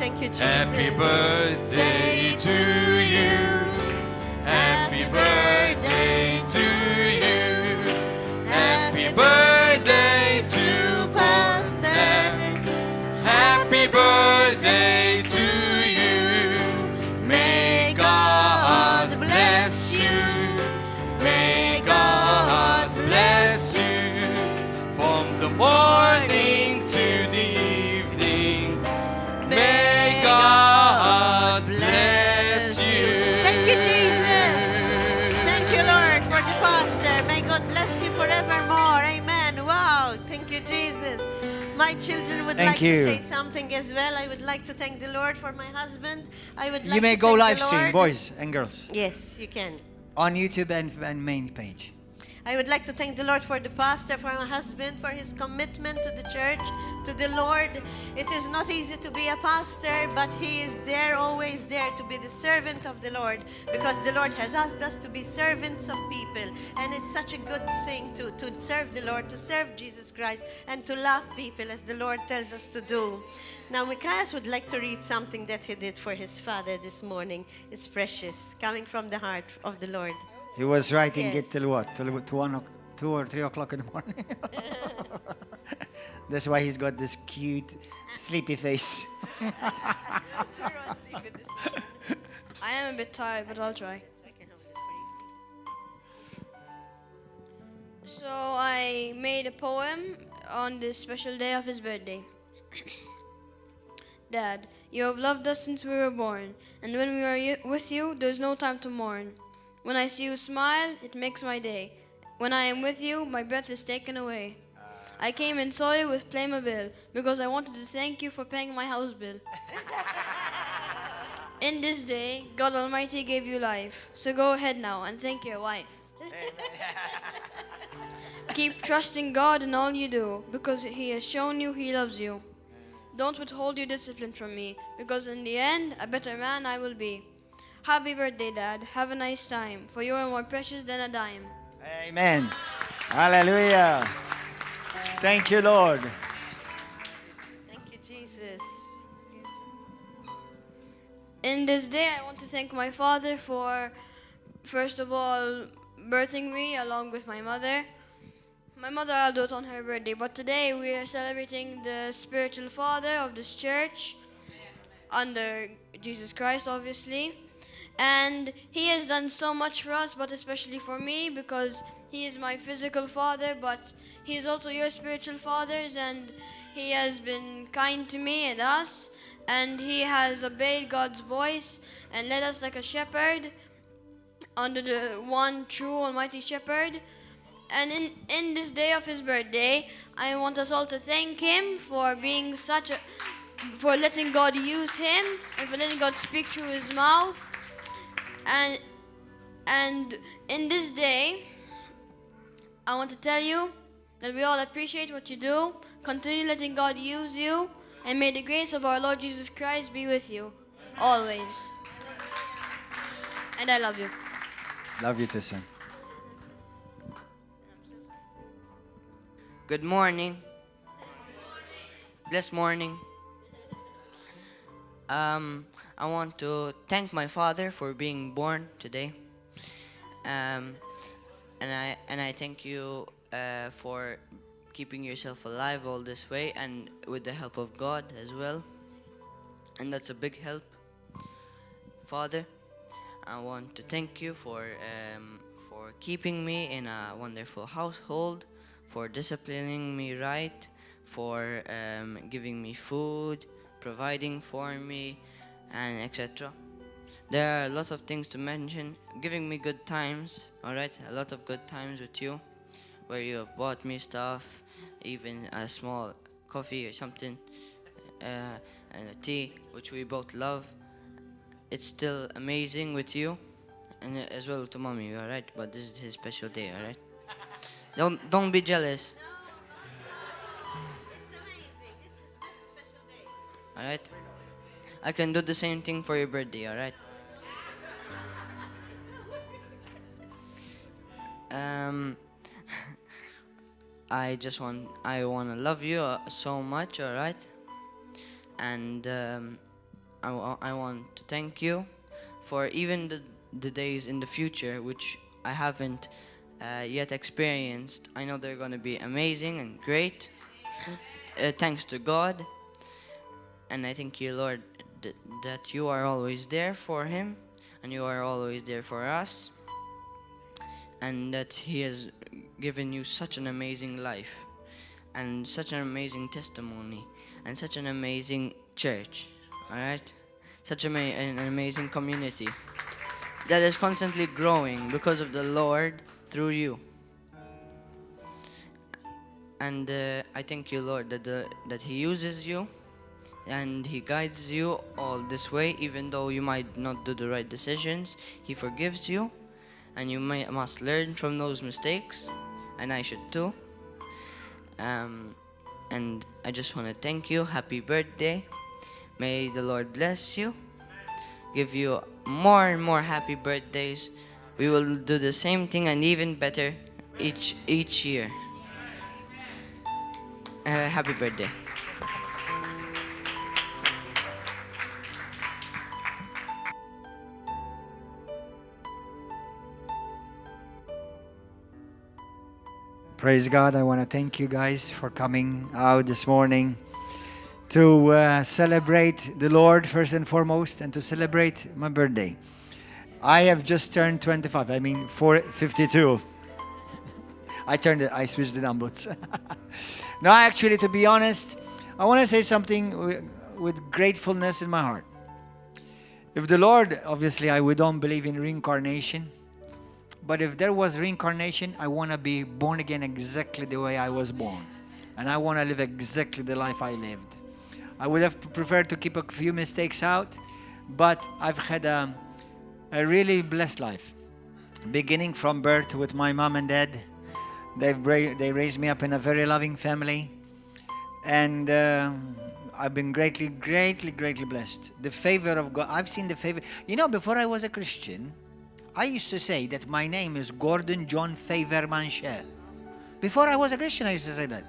Thank you, Jesus. Happy birthday to you. Happy birthday to you. Happy birthday to Pastor. Happy birthday to you. May God bless you. May God bless you. From the morning to the evening. May God bless you. Thank you, Jesus. Thank you, Lord, for the pastor. May God bless you forevermore. Amen. Wow. Thank you, Jesus. My children would Thank like you. to say something as well. I would like to thank the Lord for my husband. I would like You may to go thank live the soon, Lord. boys and girls, Yes, you can. on YouTube and main page. I would like to thank the Lord for the pastor, for my husband, for his commitment to the church, to the Lord. It is not easy to be a pastor, but he is there, always there to be the servant of the Lord, because the Lord has asked us to be servants of people. And it's such a good thing to serve the Lord, to serve Jesus Christ, and to love people as the Lord tells us to do. Now, Micaiah would like to read something that he did for his father this morning. It's precious, coming from the heart of the Lord. He was writing Yes. it till what? Till 2 or 3 o'clock in the morning. That's why he's got this cute, sleepy face. I am a bit tired, but I'll try. So I made a poem on this special day of his birthday. Dad, you have loved us since we were born, and when we are with you, there's no time to mourn. When I see you smile, it makes my day. When I am with you, my breath is taken away. I came and saw you with Playmobil because I wanted to thank you for paying my house bill. In this day, God Almighty gave you life. So go ahead now and thank your wife. Keep trusting God in all you do because He has shown you He loves you. Don't withhold your discipline from me because in the end, a better man I will be. Happy birthday, Dad. Have a nice time, for you are more precious than a dime. Amen. Hallelujah. Thank you, Lord. Thank you, Jesus. In this day, I want to thank my father for, first of all, birthing me along with my mother. My mother, I'll do it on her birthday, but today we are celebrating the spiritual father of this church, under Jesus Christ, obviously. And he has done so much for us, but especially for me, because he is my physical father, but he is also your spiritual fathers, and he has been kind to me and us, and he has obeyed God's voice and led us like a shepherd under the one true almighty shepherd. And in this day of his birthday, I want us all to thank him for being for letting God use him and for letting God speak through his mouth. And in this day, I want to tell you that we all appreciate what you do. Continue letting God use you, and may the grace of our Lord Jesus Christ be with you always. And I love you. Love you too, son. Good morning. Blessed morning. I want to thank my father for being born today. And I thank you for keeping yourself alive all this way and with the help of God as well. And that's a big help. Father, I want to thank you for keeping me in a wonderful household, for disciplining me right, for giving me food, providing for me, and etc. There are a lot of things to mention. Giving me good times, alright? A lot of good times with you, where you have bought me stuff, even a small coffee or something, and a tea, which we both love. It's still amazing with you, and as well to mommy, alright? But this is his special day, alright? Don't be jealous. It's amazing. It's a special day. Alright? I can do the same thing for your birthday, alright? I wanna love you so much, alright? And I want to thank you for even the days in the future which I haven't yet experienced. I know they're going to be amazing and great. Thanks to God. And I thank you, Lord, that you are always there for him and you are always there for us. And that he has given you such an amazing life and such an amazing testimony and such an amazing church. All right? Such an amazing community that is constantly growing because of the Lord through you. And I thank you, Lord, that he uses you and he guides you all this way, even though you might not do the right decisions. He forgives you, and you must learn from those mistakes, and I should too. And I just want to thank you. Happy birthday. May the Lord bless you, give you more and more happy birthdays. We will do the same thing and even better each year. Happy birthday. Praise God. I want to thank you guys for coming out this morning to celebrate the Lord first and foremost and to celebrate my birthday. I have just turned 25. I mean, 52. I switched the numbers. No, actually, to be honest, I want to say something with gratefulness in my heart. If the Lord, obviously, we don't believe in reincarnation. But if there was reincarnation, I want to be born again exactly the way I was born. And I want to live exactly the life I lived. I would have preferred to keep a few mistakes out, but I've had a really blessed life. Beginning from birth with my mom and dad. They raised me up in a very loving family. And I've been greatly blessed. The favor of God. I've seen the favor. You know, before I was a Christian, I used to say that my name is Gordon John Favor Manche. Before I was a Christian, I used to say that.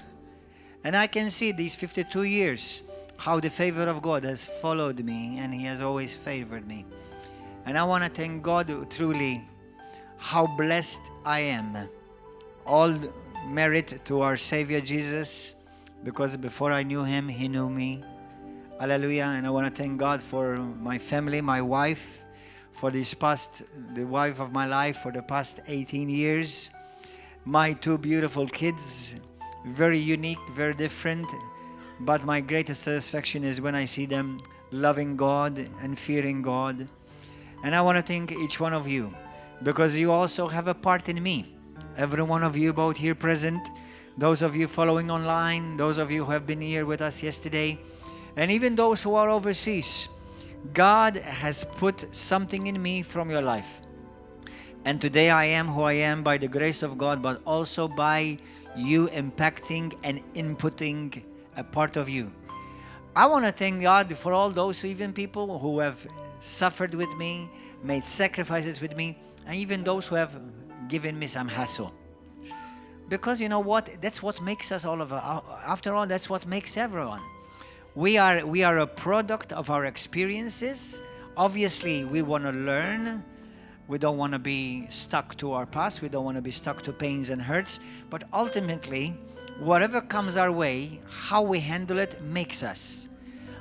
And I can see these 52 years, how the favor of God has followed me and he has always favored me. And I want to thank God truly how blessed I am. All merit to our Savior Jesus, because before I knew him, he knew me. Hallelujah. And I want to thank God for my family, my wife, for the wife of my life for the past 18 years. My two beautiful kids, very unique, very different. But my greatest satisfaction is when I see them loving God and fearing God. And I want to thank each one of you, because you also have a part in me. Every one of you both here present, those of you following online, those of you who have been here with us yesterday, and even those who are overseas. God has put something in me from your life. And today I am who I am by the grace of God, but also by you impacting and inputting a part of you. I want to thank God for all those even people who have suffered with me, made sacrifices with me, and even those who have given me some hassle. Because you know what? That's what makes us all of us. After all, that's what makes everyone. We are a product of our experiences. Obviously, we want to learn. We don't want to be stuck to our past. We don't want to be stuck to pains and hurts. But ultimately, whatever comes our way, how we handle it makes us.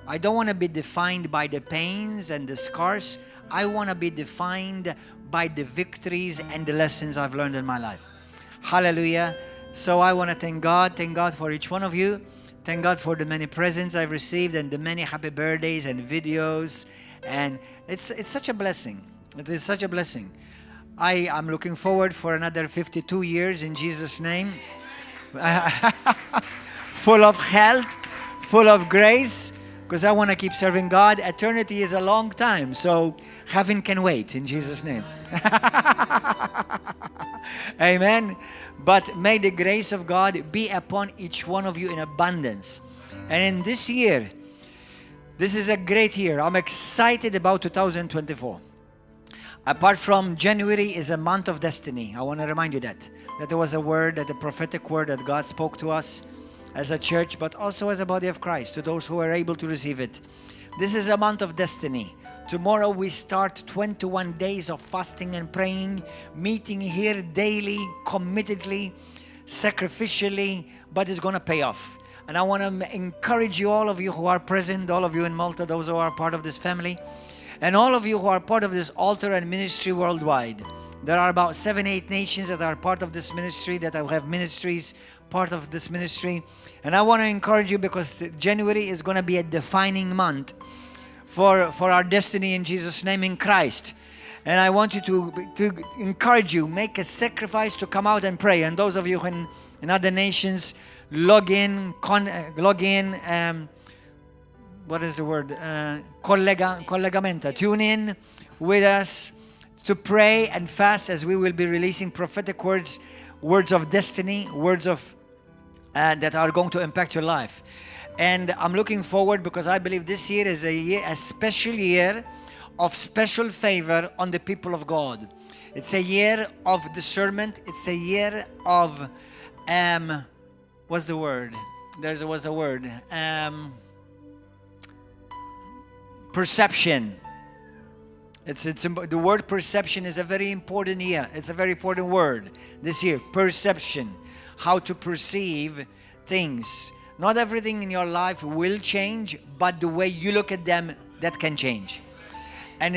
I don't want to be defined by the pains and the scars. I want to be defined by the victories and the lessons I've learned in my life. Hallelujah. So I want to thank God for each one of you. Thank God for the many presents I've received and the many happy birthdays and videos. And it's such a blessing. It is such a blessing. I am looking forward for another 52 years in Jesus' name. Full of health, full of grace, because I want to keep serving God. Eternity is a long time, so heaven can wait in Jesus' name. Amen. But may the grace of God be upon each one of you in abundance. And in this year, this is a great year. I'm excited about 2024. Apart from January is a month of destiny. I want to remind you that there was a word, that a prophetic word that God spoke to us as a church, but also as a body of Christ, to those who are able to receive it. This is a month of destiny. Tomorrow we start 21 days of fasting and praying, meeting here daily, committedly, sacrificially, but it's going to pay off. And I want to encourage you, all of you who are present, all of you in Malta, those who are part of this family, and all of you who are part of this altar and ministry worldwide. There are about 7-8 nations that are part of this ministry, that have ministries, part of this ministry. And I want to encourage you, because January is going to be a defining month for our destiny in Jesus' name, in Christ. And I want you to encourage you, make a sacrifice to come out and pray. And those of you in other nations, log in, what is the word? Collegamenta. Tune in with us to pray and fast, as we will be releasing prophetic words of destiny, words of that are going to impact your life. And I'm looking forward, because I believe this year is a special year of special favor on the people of God. It's a year of discernment. It's a year of what's the word? There was a word. Perception. The word perception is a very important year. It's a very important word this year. Perception. How to perceive things. Not everything in your life will change, but the way you look at them, that can change. And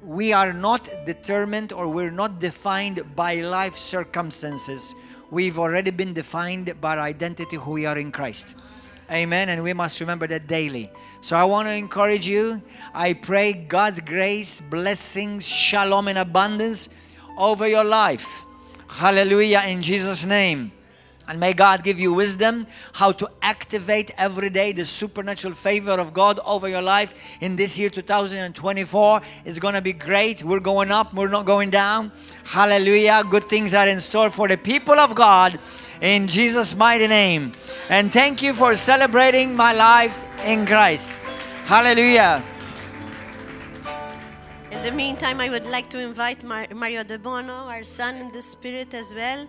we are not determined, or we're not defined by life circumstances. We've already been defined by our identity, who we are in Christ. Amen. And we must remember that daily. So I want to encourage you. I pray God's grace, blessings, shalom and abundance over your life. Hallelujah, in Jesus' name. And may God give you wisdom how to activate every day the supernatural favor of God over your life in this year 2024. It's going to be great. We're going up. We're not going down. Hallelujah. Good things are in store for the people of God in Jesus' mighty name. And thank you for celebrating my life in Christ. Hallelujah. In the meantime, I would like to invite Mario Debono, our son in the spirit as well.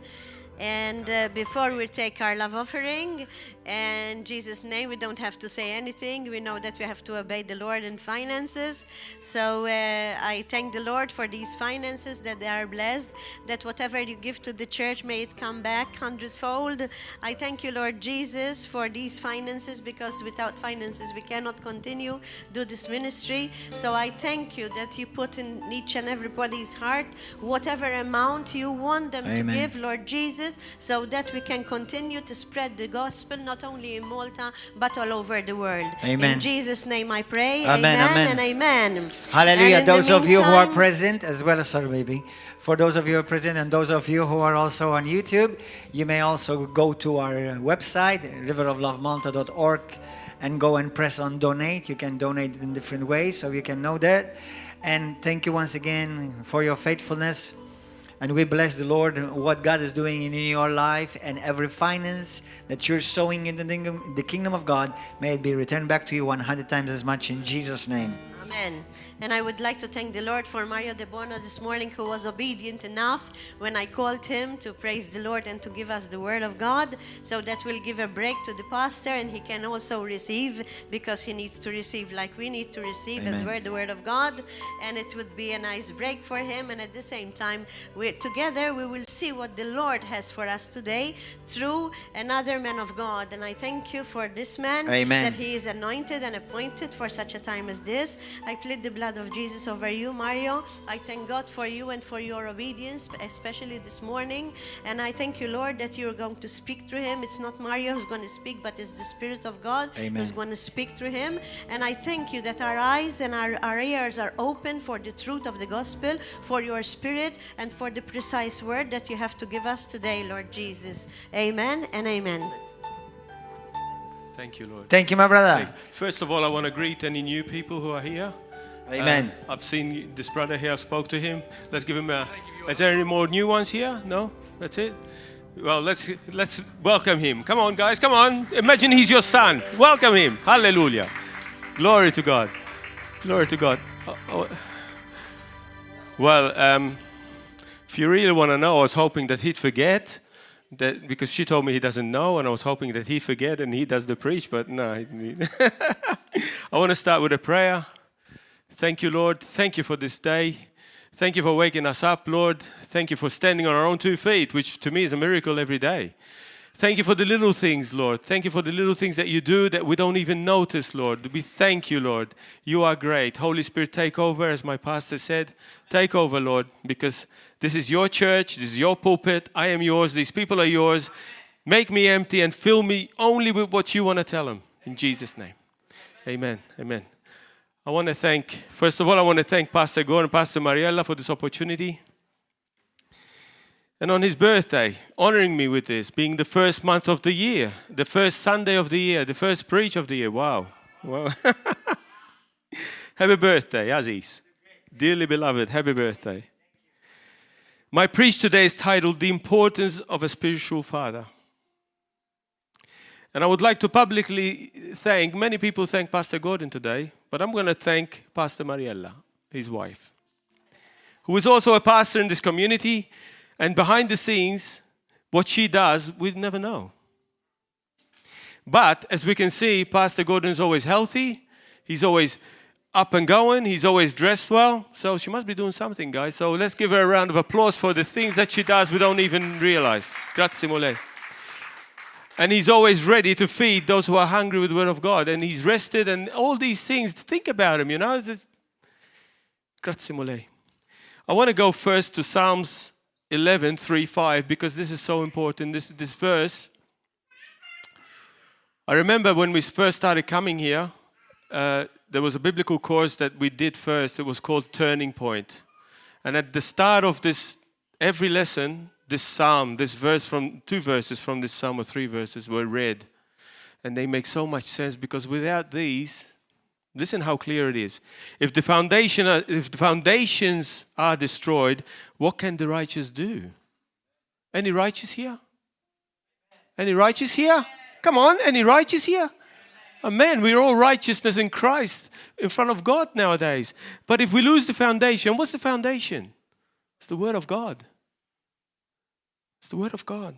And before we take our love offering, in Jesus' name, we don't have to say anything. We know that we have to obey the Lord in finances. So I thank the Lord for these finances, that they are blessed, that whatever you give to the church, may it come back hundredfold. I thank you, Lord Jesus, for these finances, because without finances, we cannot continue do this ministry. So I thank you that you put in each and everybody's heart whatever amount you want them to give, Lord Jesus, so that we can continue to spread the gospel, not only in Malta, but all over the world. Amen. In Jesus' name I pray. Amen, Amen, amen. and amen. Hallelujah. And in Those the of you who are meantime- present, as well as, sorry baby, for those of you who are present and those of you who are also on YouTube, you may also go to our website, riveroflovemalta.org, and go and press on donate. You can donate in different ways, so you can know that. And thank you once again for your faithfulness. And we bless the Lord, what God is doing in your life, and every finance that you're sowing in the kingdom of God, may it be returned back to you 100 times as much in Jesus' name. Amen. And I would like to thank the Lord for Mario Debono this morning, who was obedient enough when I called him to praise the Lord and to give us the word of God. So that will give a break to the pastor, and he can also receive, because he needs to receive like we need to receive as well the word of God. And it would be a nice break for him. And at the same time, together we will see what the Lord has for us today through another man of God. And I thank you for this man, Amen. that he is anointed and appointed for such a time as this. I plead the blood of Jesus over you, Mario. I thank God for you and for your obedience, especially this morning. And I thank you, Lord, that you're going to speak through him. It's not Mario who's going to speak, but it's the Spirit of God who's going to speak through him. And I thank you that our eyes and our ears are open for the truth of the gospel, for your Spirit, and for the precise word that you have to give us today, Lord Jesus. Amen and amen. Thank you, Lord. Thank you, my brother. First of all, I want to greet any new people who are here. Amen. I've seen this brother here. I spoke to him. Let's give him a... Is there any more new ones here? No? That's it? Well, let's welcome him. Come on, guys. Come on. Imagine he's your son. Welcome him. Hallelujah. Glory to God. Glory to God. Well, if you really want to know, I was hoping that he'd forget. That, because she told me he doesn't know, and I was hoping that he'd forget and he does the preach, but no. I want to start with a prayer. Thank you, Lord. Thank you for this day. Thank you for waking us up, Lord. Thank you for standing on our own 2 feet, which to me is a miracle every day. Thank you for the little things, Lord. Thank you for the little things that you do that we don't even notice, Lord. We thank you, Lord. You are great. Holy Spirit, take over, as my pastor said. Take over, Lord, because this is your church. This is your pulpit. I am yours. These people are yours. Make me empty and fill me only with what you want to tell them. In Jesus' name. Amen. Amen. I want to first of all, Pastor Gordon and Pastor Mariella for this opportunity. And on his birthday, honoring me with this, being the first month of the year, the first Sunday of the year, the first preach of the year. Wow. Wow. Happy birthday, Aziz. Dearly beloved, happy birthday. My preach today is titled, The Importance of a Spiritual Father. And I would like to publicly many people thank Pastor Gordon today, but I'm going to thank Pastor Mariella, his wife, who is also a pastor in this community. And behind the scenes, what she does, we'd never know. But as we can see, Pastor Gordon is always healthy. He's always up and going. He's always dressed well. So she must be doing something, guys. So let's give her a round of applause for the things that she does we don't even realize. Grazie mille. And he's always ready to feed those who are hungry with the word of God. And he's rested and all these things. Think about him, you know. Grazie mille. I want to go first to Psalms 11:3-5, because this is so important. This verse. I remember when we first started coming here, there was a biblical course that we did first. It was called Turning Point. And at the start of every lesson, this psalm, this verse from 2 verses from this psalm, or 3 verses, were read. And they make so much sense, because without these, listen how clear it is. If the foundations are destroyed, what can the righteous do? Any righteous here? Any righteous here? Come on, any righteous here? Amen. We're all righteousness in Christ in front of God nowadays. But if we lose the foundation, what's the foundation? It's the Word of God. It's the Word of God.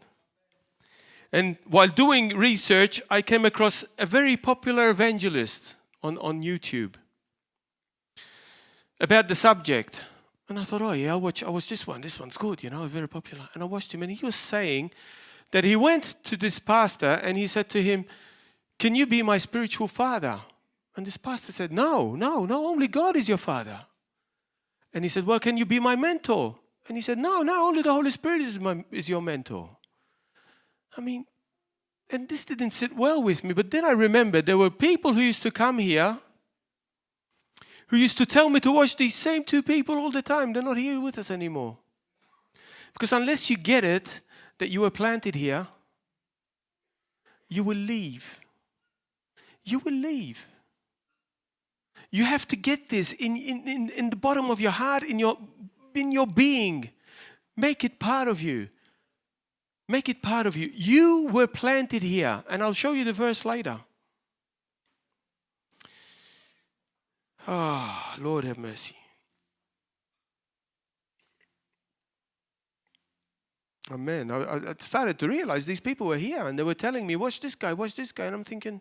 And while doing research, I came across a very popular evangelist on YouTube about the subject. And I thought, oh yeah, I'll watch this one. This one's good, you know, very popular. And I watched him, and he was saying that he went to this pastor and he said to him, can you be my spiritual father? And this pastor said, no, only God is your father. And he said, well, can you be my mentor? And he said, no, only the Holy Spirit is your mentor. I mean, and this didn't sit well with me. But then I remembered there were people who used to come here who used to tell me to watch these same 2 people all the time. They're not here with us anymore. Because unless you get it, that you were planted here, you will leave. You will leave. You have to get this in the bottom of your heart, in your being. Make it part of you. Make it part of you. You were planted here. And I'll show you the verse later. Ah, Lord have mercy. Amen. I started to realize these people were here and they were telling me, watch this guy. And I'm thinking,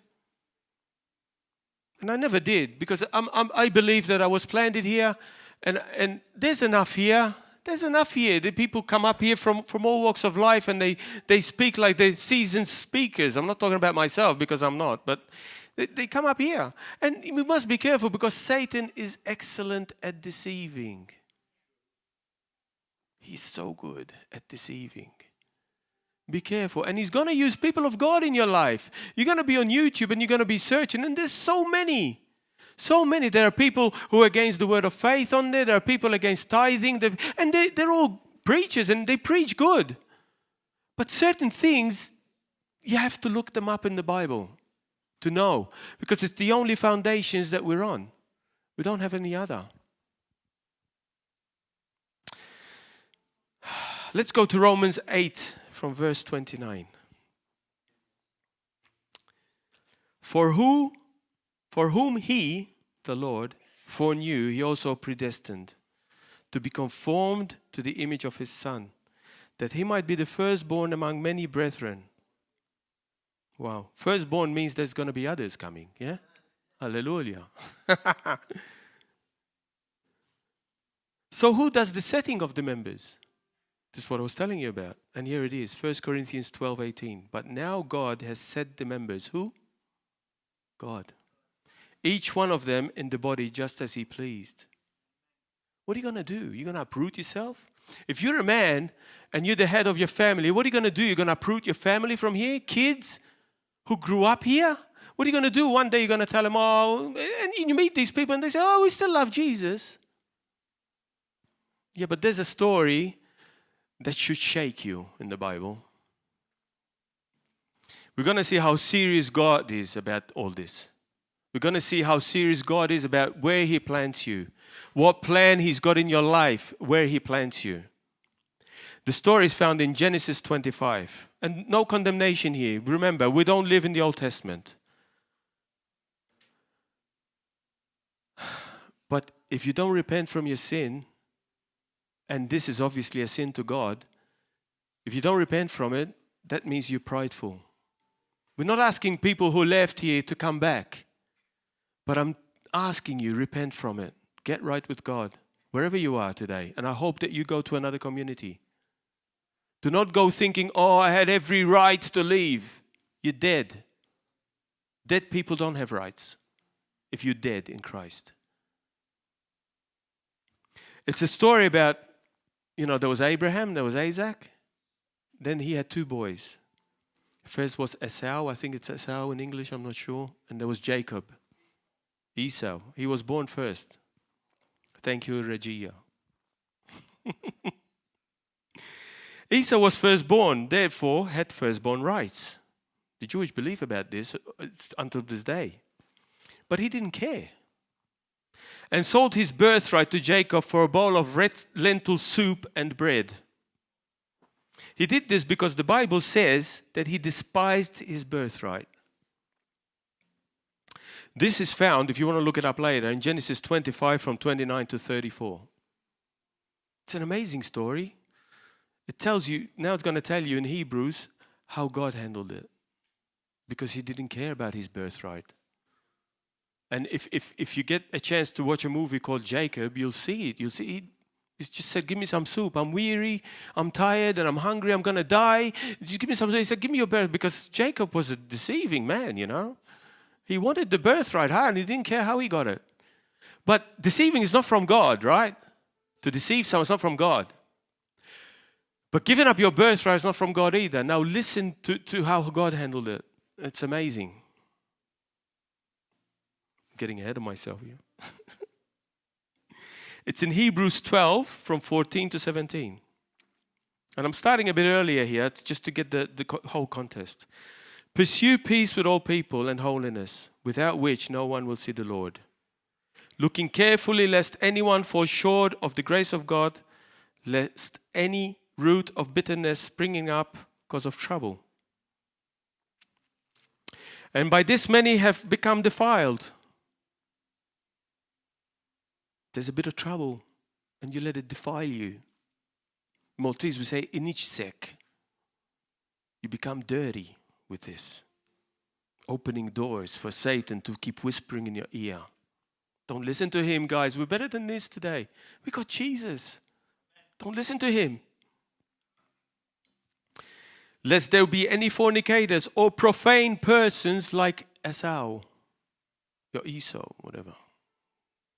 and I never did, because I believe that I was planted here and there's enough here. There's enough here. The people come up here from all walks of life and they speak like they're seasoned speakers. I'm not talking about myself, because I'm not, but they come up here. And we must be careful, because Satan is excellent at deceiving. He's so good at deceiving. Be careful. And he's going to use people of God in your life. You're going to be on YouTube and you're going to be searching, and there's so many. So many. There are people who are against the word of faith on there. There are people against tithing. And they're all preachers and they preach good. But certain things, you have to look them up in the Bible to know. Because it's the only foundations that we're on. We don't have any other. Let's go to Romans 8 from verse 29. For whom he, the Lord, foreknew, he also predestined to be conformed to the image of his Son, that he might be the firstborn among many brethren. Wow. Firstborn means there's going to be others coming, yeah? Hallelujah. So who does the setting of the members? This is what I was telling you about. And here it is, 1 Corinthians 12:18. But now God has set the members. Who? God. Each one of them in the body just as he pleased. What are you going to do? You're going to uproot yourself? If you're a man and you're the head of your family, what are you going to do? You're going to uproot your family from here? Kids who grew up here? What are you going to do? One day you're going to tell them, oh, and you meet these people and they say, oh, we still love Jesus. Yeah, but there's a story that should shake you in the Bible. We're going to see how serious God is about all this. We're going to see how serious God is about where he plants you, what plan he's got in your life, where he plants you. The story is found in Genesis 25. And no condemnation here. Remember, we don't live in the Old Testament. But if you don't repent from your sin, and this is obviously a sin to God, if you don't repent from it, that means you're prideful. We're not asking people who left here to come back. But I'm asking you, repent from it. Get right with God, wherever you are today. And I hope that you go to another community. Do not go thinking, oh, I had every right to leave. You're dead. Dead people don't have rights if you're dead in Christ. It's a story about, there was Abraham, there was Isaac. Then he had two boys. First was Esau, I think it's Esau in English, I'm not sure. And there was Jacob. Esau, he was born first. Thank you, Regia. Esau was firstborn, therefore had firstborn rights. The Jewish belief about this until this day. But he didn't care. And sold his birthright to Jacob for a bowl of red lentil soup and bread. He did this because the Bible says that he despised his birthright. This is found, if you want to look it up later, in Genesis 25 from 29 to 34. It's an amazing story. It tells you, now it's going to tell you in Hebrews how God handled it. Because he didn't care about his birthright. And if you get a chance to watch a movie called Jacob, you'll see it. You'll see it. He just said, give me some soup. I'm weary, I'm tired, and I'm hungry. I'm going to die. Just give me some soup. He said, give me your birth. Because Jacob was a deceiving man, He wanted the birthright, and he didn't care how he got it. But deceiving is not from God, right? To deceive someone is not from God. But giving up your birthright is not from God either. Now listen to how God handled it. It's amazing. I'm getting ahead of myself here. It's in Hebrews 12 from 14 to 17. And I'm starting a bit earlier here just to get the whole context. Pursue peace with all people and holiness, without which no one will see the Lord. Looking carefully lest anyone fall short of the grace of God, lest any root of bitterness springing up because of trouble. And by this many have become defiled. There's a bit of trouble, and you let it defile you. Maltese we say, inichsek. You become dirty with this. Opening doors for Satan to keep whispering in your ear. Don't listen to him, guys. We're better than this today. We got Jesus. Don't listen to him. Lest there be any fornicators or profane persons like Esau. Or Esau, whatever.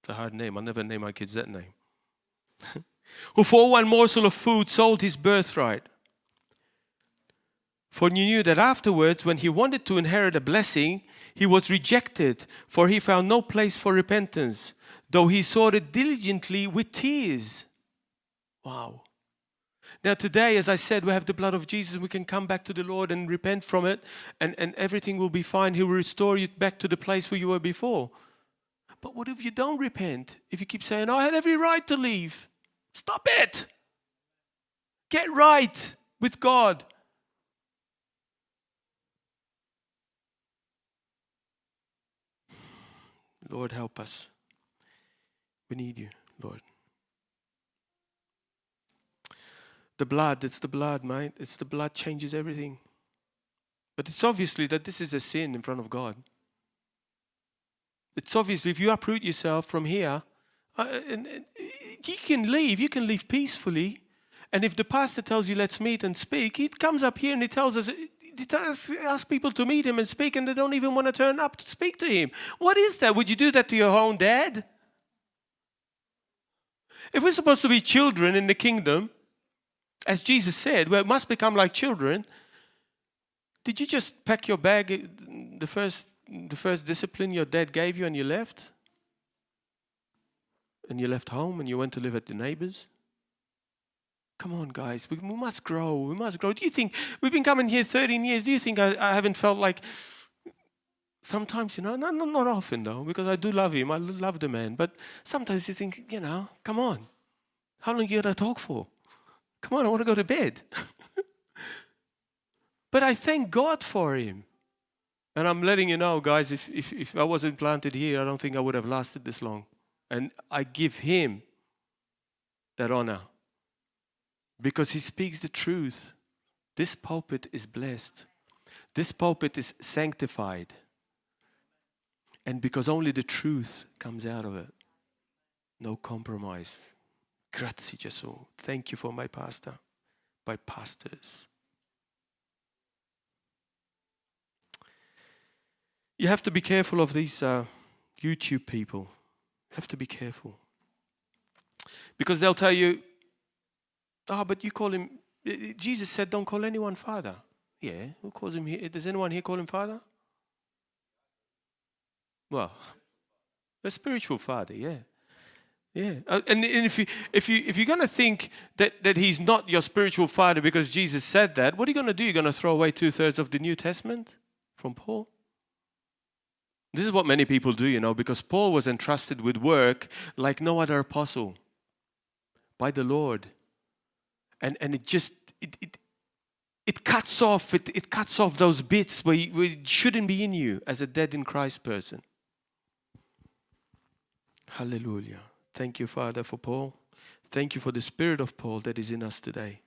It's a hard name. I'll never name my kids that name. Who for one morsel of food sold his birthright. For you knew that afterwards, when he wanted to inherit a blessing, he was rejected, for he found no place for repentance, though he sought it diligently with tears. Wow. Now today, as I said, we have the blood of Jesus. We can come back to the Lord and repent from it, and everything will be fine. He will restore you back to the place where you were before. But what if you don't repent? If you keep saying, I had every right to leave. Stop it. Get right with God. Lord, help us. We need you, Lord. The blood, it's the blood, mate. It's the blood changes everything. But it's obviously that this is a sin in front of God. It's obvious if you uproot yourself from here, and you can leave peacefully. And if the pastor tells you, let's meet and speak, he comes up here and he asks people to meet him and speak, and they don't even want to turn up to speak to him. What is that? Would you do that to your own dad? If we're supposed to be children in the kingdom, as Jesus said, we must become like children, did you just pack your bag, the first discipline your dad gave you, and you left? And you left home and you went to live at the neighbors? Come on, guys, we must grow. We must grow. Do you think, we've been coming here 13 years, do you think I haven't felt like, sometimes, not often though, because I do love him, I love the man, but sometimes you think, come on, how long are you going to talk for? Come on, I want to go to bed. But I thank God for him. And I'm letting you know, guys, if I wasn't planted here, I don't think I would have lasted this long. And I give him that honor. Because he speaks the truth. This pulpit is blessed. This pulpit is sanctified. And because only the truth comes out of it. No compromise. Grazie Gesù. Thank you for my pastor, my pastors. You have to be careful of these YouTube people. You have to be careful. Because they'll tell you, but you call him, Jesus said don't call anyone father. Yeah, who calls him here? Does anyone here call him father? Well, a spiritual father, yeah. Yeah, and if you're going to think that he's not your spiritual father because Jesus said that, what are you going to do? You're going to throw away 2/3 of the New Testament from Paul? This is what many people do, because Paul was entrusted with work like no other apostle by the Lord. And it cuts off those bits where it shouldn't be in you as a dead in Christ person. Hallelujah. Thank you, Father, for Paul. Thank you for the spirit of Paul that is in us today.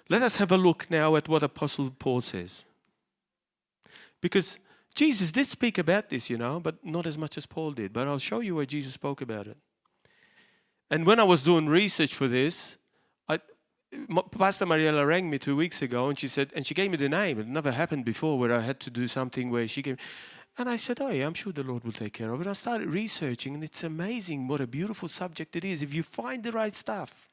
Let us have a look now at what Apostle Paul says. Because Jesus did speak about this, but not as much as Paul did. But I'll show you where Jesus spoke about it. And when I was doing research for this, Pastor Mariella rang me 2 weeks ago, and she said, and she gave me the name. It never happened before where I had to do something where she gave. And I said, oh yeah, I'm sure the Lord will take care of it. I started researching, and it's amazing what a beautiful subject it is if you find the right stuff.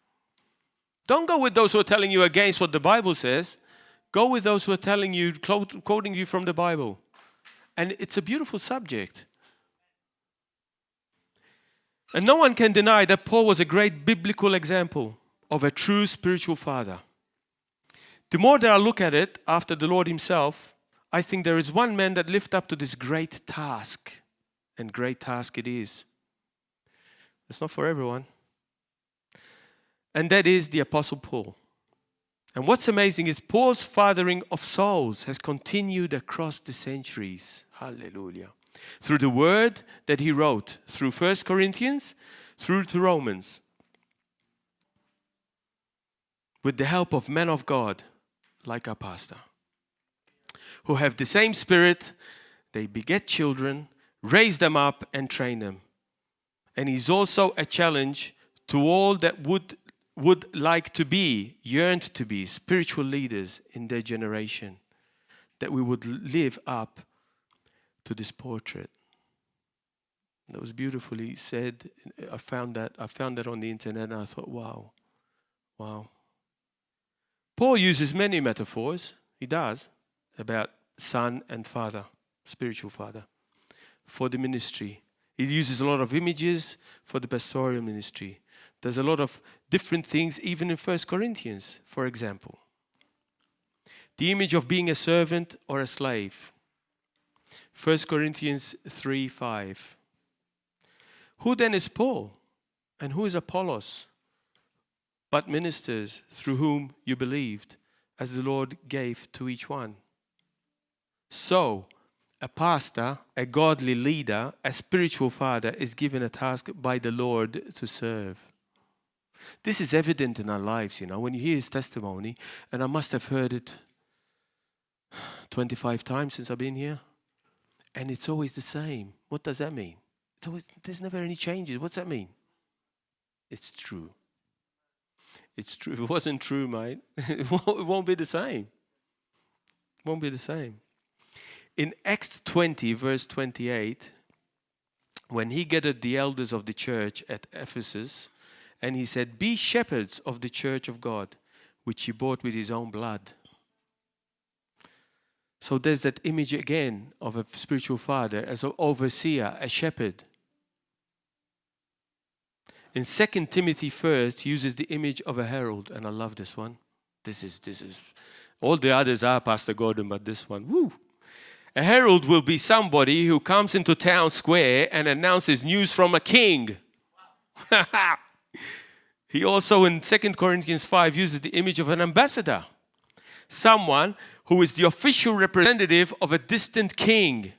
Don't go with those who are telling you against what the Bible says. Go with those who are telling you, quoting you from the Bible. And it's a beautiful subject. And no one can deny that Paul was a great biblical example of a true spiritual father. The more that I look at it, after the Lord himself, I think there is one man that lived up to this great task. And great task it is. It's not for everyone. And that is the Apostle Paul. And what's amazing is Paul's fathering of souls has continued across the centuries. Hallelujah. Through the word that he wrote, through 1 Corinthians, through to Romans. With the help of men of God, like our pastor, who have the same spirit, they beget children, raise them up and train them. And he's also a challenge to all that would like to be, yearned to be spiritual leaders in their generation, that we would live up to this portrait. That was beautifully said. I found that on the internet, and I thought, wow. Paul uses many metaphors, he does, about son and father, spiritual father, for the ministry. He uses a lot of images for the pastoral ministry. There's a lot of different things, even in 1 Corinthians, for example. The image of being a servant or a slave. 1 Corinthians 3:5. Who then is Paul? And who is Apollos? But ministers through whom you believed, as the Lord gave to each one. So, a pastor, a godly leader, a spiritual father is given a task by the Lord to serve. This is evident in our lives, when you hear his testimony, and I must have heard it 25 times since I've been here. And it's always the same. What does that mean? There's never any changes. What's that mean? It's true. It's true. If it wasn't true, mate, it won't be the same. It won't be the same. In Acts 20, verse 28, when he gathered the elders of the church at Ephesus, and he said, "Be shepherds of the church of God, which he bought with his own blood." So there's that image again of a spiritual father as an overseer, a shepherd. In 2 Timothy 1st, he uses the image of a herald, and I love this one. This is all the others are Pastor Gordon, but this one, woo. A herald will be somebody who comes into town square and announces news from a king. He also in 2 Corinthians 5 uses the image of an ambassador, someone who is the official representative of a distant king.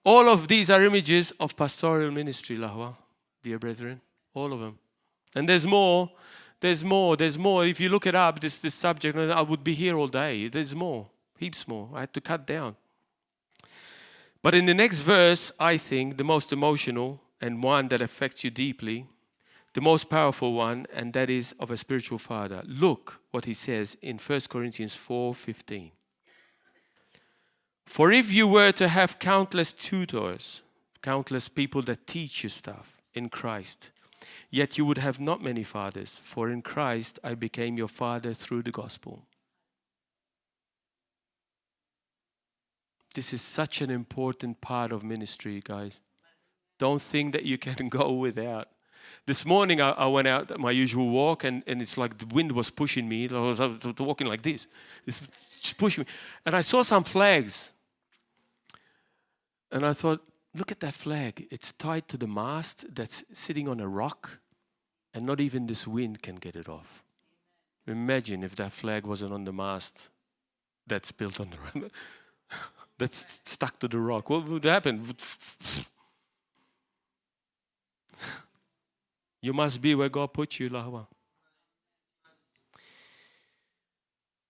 All of these are images of pastoral ministry, Lahwa, dear brethren, all of them. And there's more. If you look it up, this subject, I would be here all day. There's more, heaps more. I had to cut down. But in the next verse, I think the most emotional and one that affects you deeply, the most powerful one, and that is of a spiritual father. Look what he says in 1 Corinthians 4:15. "For if you were to have countless tutors, countless people that teach you stuff in Christ, yet you would have not many fathers, for in Christ I became your father through the gospel." This is such an important part of ministry, guys. Don't think that you can go without. This morning I went out at my usual walk and it's like the wind was pushing me. I was walking like this. It's just pushing me. And I saw some flags. And I thought, look at that flag. It's tied to the mast that's sitting on a rock. And not even this wind can get it off. Imagine if that flag wasn't on the mast that's built on the that's stuck to the rock. What would happen? You must be where God put you, Lahwa.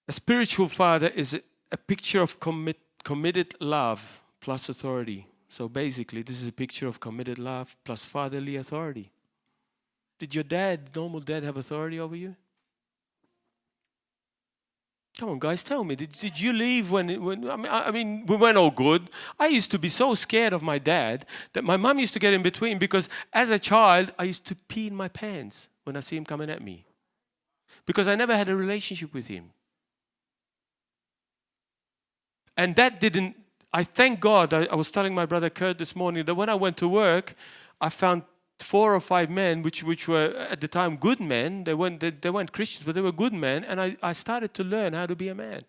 A spiritual father is a picture of committed love plus authority. So basically, this is a picture of committed love plus fatherly authority. Did your normal dad, have authority over you? Come on, guys, tell me. Did you leave when I mean, we weren't all good. I used to be so scared of my dad that my mom used to get in between because as a child, I used to pee in my pants when I see him coming at me. Because I never had a relationship with him. And that didn't, I thank God, I was telling my brother Kurt this morning that when I went to work, I found 4 or 5 men, which were at the time good men. They weren't Christians, but they were good men. And I started to learn how to be a man.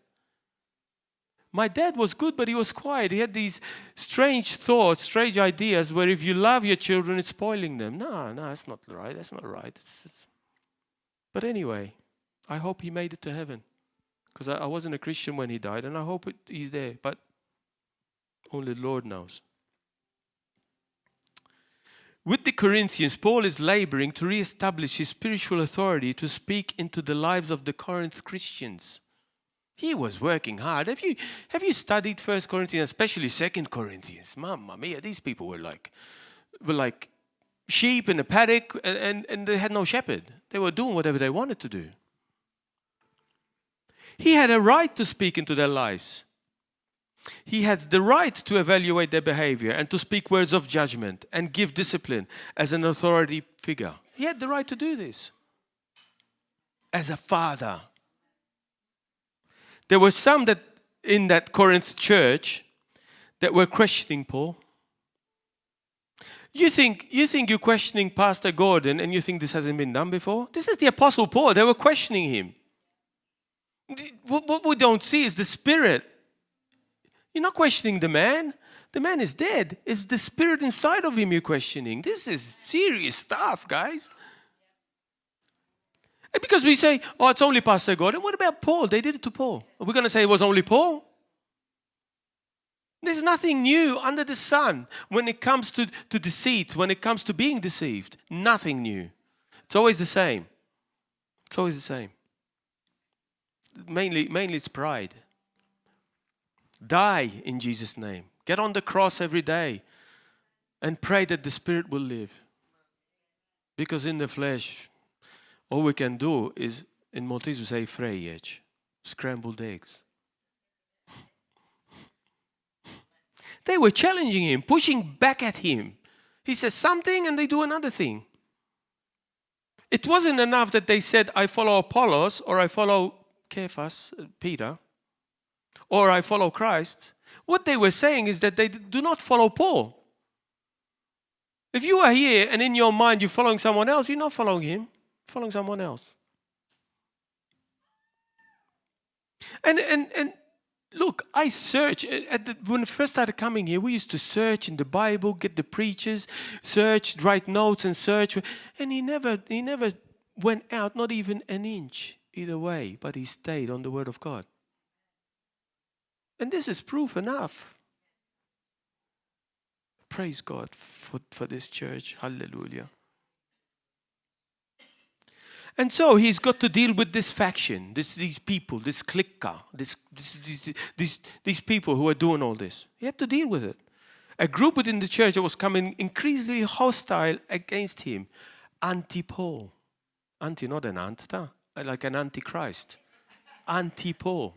My dad was good, but he was quiet. He had these strange thoughts, strange ideas where if you love your children, it's spoiling them. No, that's not right. That's not right. But anyway, I hope he made it to heaven. Because I wasn't a Christian when he died, and I hope he's there. But only the Lord knows. With the Corinthians, Paul is laboring to re-establish his spiritual authority to speak into the lives of the Corinth Christians. He was working hard. Have you studied 1 Corinthians, especially 2 Corinthians? Mamma mia, these people were like sheep in a paddock and they had no shepherd. They were doing whatever they wanted to do. He had a right to speak into their lives. He has the right to evaluate their behavior and to speak words of judgment and give discipline as an authority figure. He had the right to do this as a father. There were some that in that Corinth church that were questioning Paul. You think you're questioning Pastor Gordon and you think this hasn't been done before? This is the Apostle Paul. They were questioning him. What we don't see is the spirit. You're not questioning the man. The man is dead. It's the spirit inside of him you're questioning. This is serious stuff, guys. And because we say, oh, it's only Pastor Gordon. What about Paul? They did it to Paul. Are we going to say it was only Paul? There's nothing new under the sun when it comes to deceit, when it comes to being deceived. Nothing new. It's always the same. It's always the same. Mainly it's pride. Die in Jesus' name. Get on the cross every day and pray that the Spirit will live. Because in the flesh, all we can do is, in Maltese we say frejjeċ, scrambled eggs. They were challenging him, pushing back at him. He says something and they do another thing. It wasn't enough that they said, I follow Apollos, or I follow Cephas, Peter, or I follow Christ. What they were saying is that they do not follow Paul. If you are here and in your mind you're following someone else, you're not following him, you're following someone else. And look, I search. When I first started coming here, we used to search in the Bible, get the preachers, search, write notes and search. And he never went out, not even an inch either way, but he stayed on the Word of God. And this is proof enough. Praise God for this church. Hallelujah. And so he's got to deal with this faction, these people, this clicker, these people who are doing all this. He had to deal with it. A group within the church that was coming increasingly hostile against him. Anti-Paul. Anti, not an anta, like an antichrist. Anti-Paul.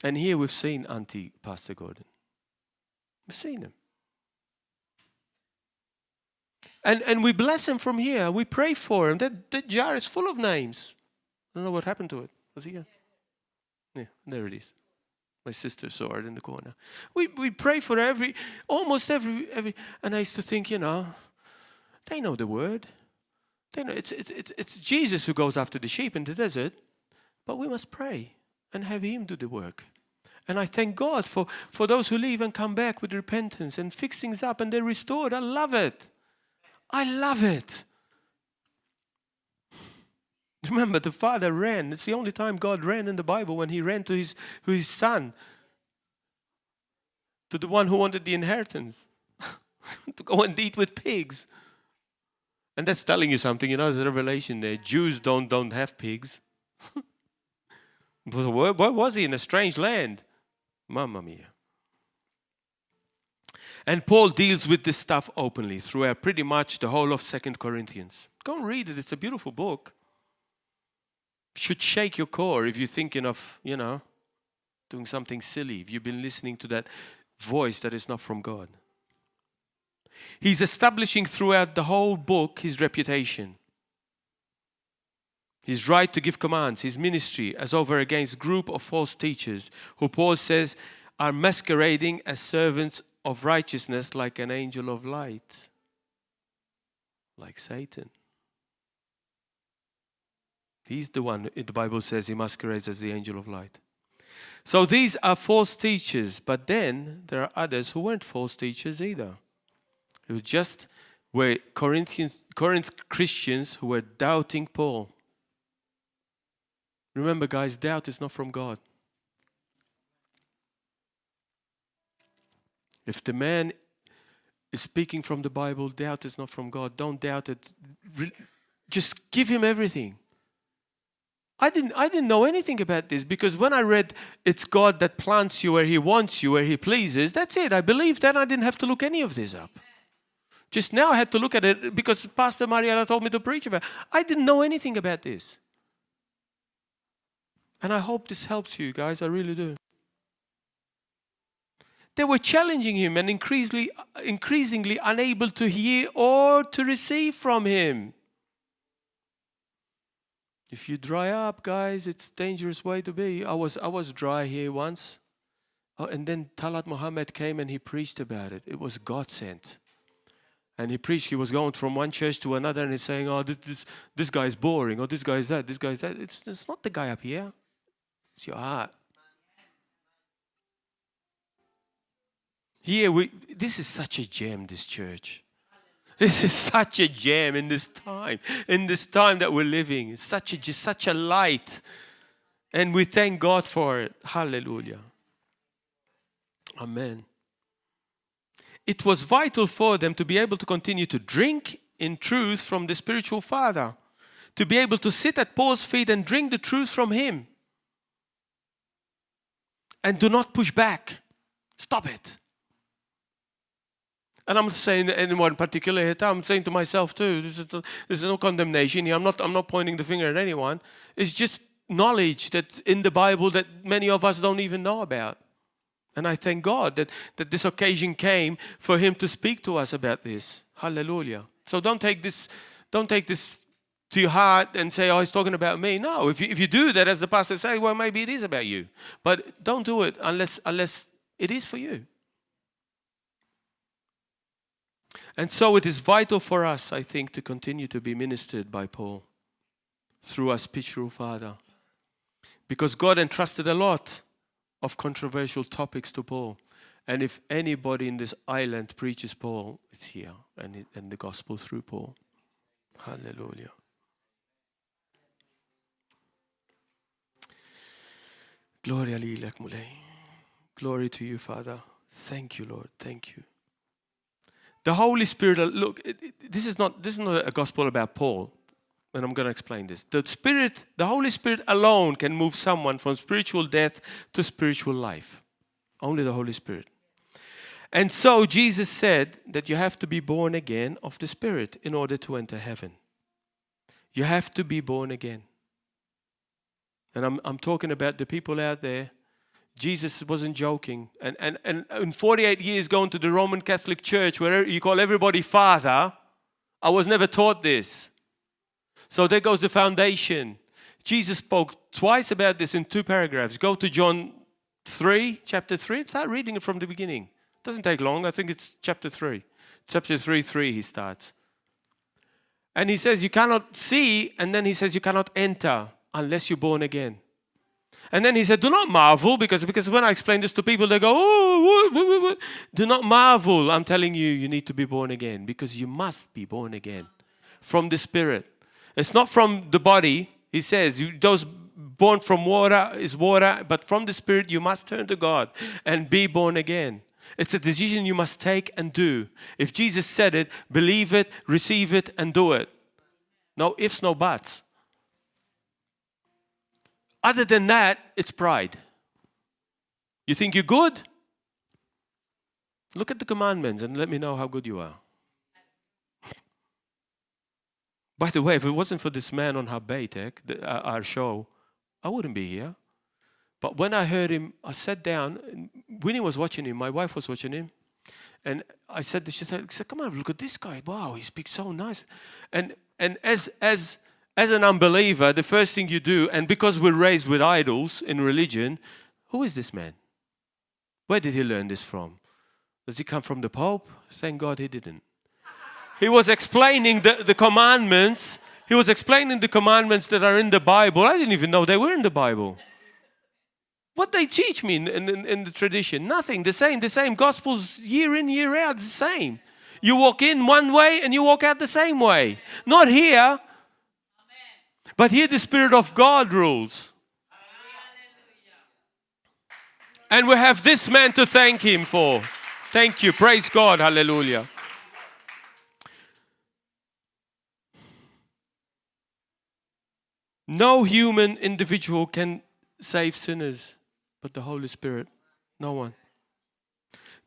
And here we've seen anti-Pastor Gordon. We've seen him. And we bless him from here. We pray for him. That jar is full of names. I don't know what happened to it. Was he here? Yeah, there it is. My sister saw it in the corner. We pray for almost every. And I used to think, they know the word. They know it's Jesus who goes after the sheep in the desert. But we must pray and have him do the work. And I thank God for those who leave and come back with repentance and fix things up and they're restored. I love it. I love it. Remember, the father ran. It's the only time God ran in the Bible, when he ran to his son, to the one who wanted the inheritance, to go and eat with pigs. And that's telling you something, there's a revelation there. Jews don't have pigs. Where was he? In a strange land. Mamma mia. And Paul deals with this stuff openly throughout pretty much the whole of 2 Corinthians. Go and read it. It's a beautiful book. Should shake your core if you're thinking of, doing something silly, if you've been listening to that voice that is not from God. He's establishing throughout the whole book his reputation. His right to give commands, his ministry as over against a group of false teachers who Paul says are masquerading as servants of righteousness like an angel of light, like Satan. He's the one, the Bible says, he masquerades as the angel of light. So these are false teachers, but then there are others who weren't false teachers either. Who just were Corinth Christians who were doubting Paul. Remember, guys, doubt is not from God. If the man is speaking from the Bible, doubt is not from God. Don't doubt it. Just give him everything. I didn't know anything about this, because when I read it's God that plants you where he wants you, where he pleases, that's it. I believed that. I didn't have to look any of this up. Just now I had to look at it because Pastor Mariella told me to preach about it. I didn't know anything about this. And I hope this helps you guys. I really do. They were challenging him and increasingly unable to hear or to receive from him. If you dry up, guys, it's a dangerous way to be. I was dry here once. And then Talat Muhammad came and he preached about it. It was God sent. And he preached. He was going from one church to another and he's saying, this guy is boring, or this guy is that, this guy is that. It's not the guy up here. It's your heart. Here, this is such a gem, this church. This is such a gem in this time that we're living. It's such a light. And we thank God for it. Hallelujah. Amen. It was vital for them to be able to continue to drink in truth from the spiritual Father, to be able to sit at Paul's feet and drink the truth from him. And do not push back. Stop it. And I'm not saying anyone particular here. I'm saying to myself too. There's no condemnation here. I'm not pointing the finger at anyone. It's just knowledge that's in the Bible that many of us don't even know about. And I thank God that this occasion came for him to speak to us about this. Hallelujah. So don't take this to your heart and say, oh, he's talking about me. No, if you do that, as the pastor said, well, maybe it is about you. But don't do it unless it is for you. And so it is vital for us, I think, to continue to be ministered by Paul through our spiritual father. Because God entrusted a lot of controversial topics to Paul. And if anybody in this island preaches Paul, it's here, and the gospel through Paul. Hallelujah. Gloria lilek mulej. Glory to you, Father. Thank you, Lord. Thank you. The Holy Spirit, look, this is not a gospel about Paul, and I'm going to explain this. The Holy Spirit alone can move someone from spiritual death to spiritual life. Only the Holy Spirit. And so Jesus said that you have to be born again of the Spirit in order to enter heaven. You have to be born again. And I'm talking about the people out there. Jesus wasn't joking. And in 48 years going to the Roman Catholic Church where you call everybody Father, I was never taught this. So there goes the foundation. Jesus spoke twice about this in 2 paragraphs. Go to John 3, chapter 3. Start reading it from the beginning. It doesn't take long. I think it's chapter 3. Chapter 3:3 he starts. And he says you cannot see, and then he says you cannot enter unless you're born again. And then he said, do not marvel, because when I explain this to people, they go, oh, do not marvel. I'm telling you, you need to be born again, because you must be born again from the Spirit. It's not from the body. He says, those born from water is water, but from the Spirit you must turn to God and be born again. It's a decision you must take and do. If Jesus said it, believe it, receive it, and do it. No ifs, no buts. Other than that, it's pride. You think you're good? Look at the commandments and let me know how good you are. By the way, if it wasn't for this man on Ħabbejtek, our show, I wouldn't be here. But when I heard him, I sat down. Winnie was watching him. My wife was watching him. And I said, she said, come on, look at this guy. Wow, he speaks so nice. And as an unbeliever, the first thing you do, and because we're raised with idols in religion, who is this man? Where did he learn this from? Does he come from the Pope? Thank God he didn't. He was explaining the commandments. He was explaining the commandments that are in the Bible. I didn't even know they were in the Bible. What they teach me in the tradition? Nothing. The same. Gospels year in, year out, the same. You walk in one way and you walk out the same way. Not here. But here the Spirit of God rules. And we have this man to thank him for. Thank you. Praise God. Hallelujah. No human individual can save sinners but the Holy Spirit. No one.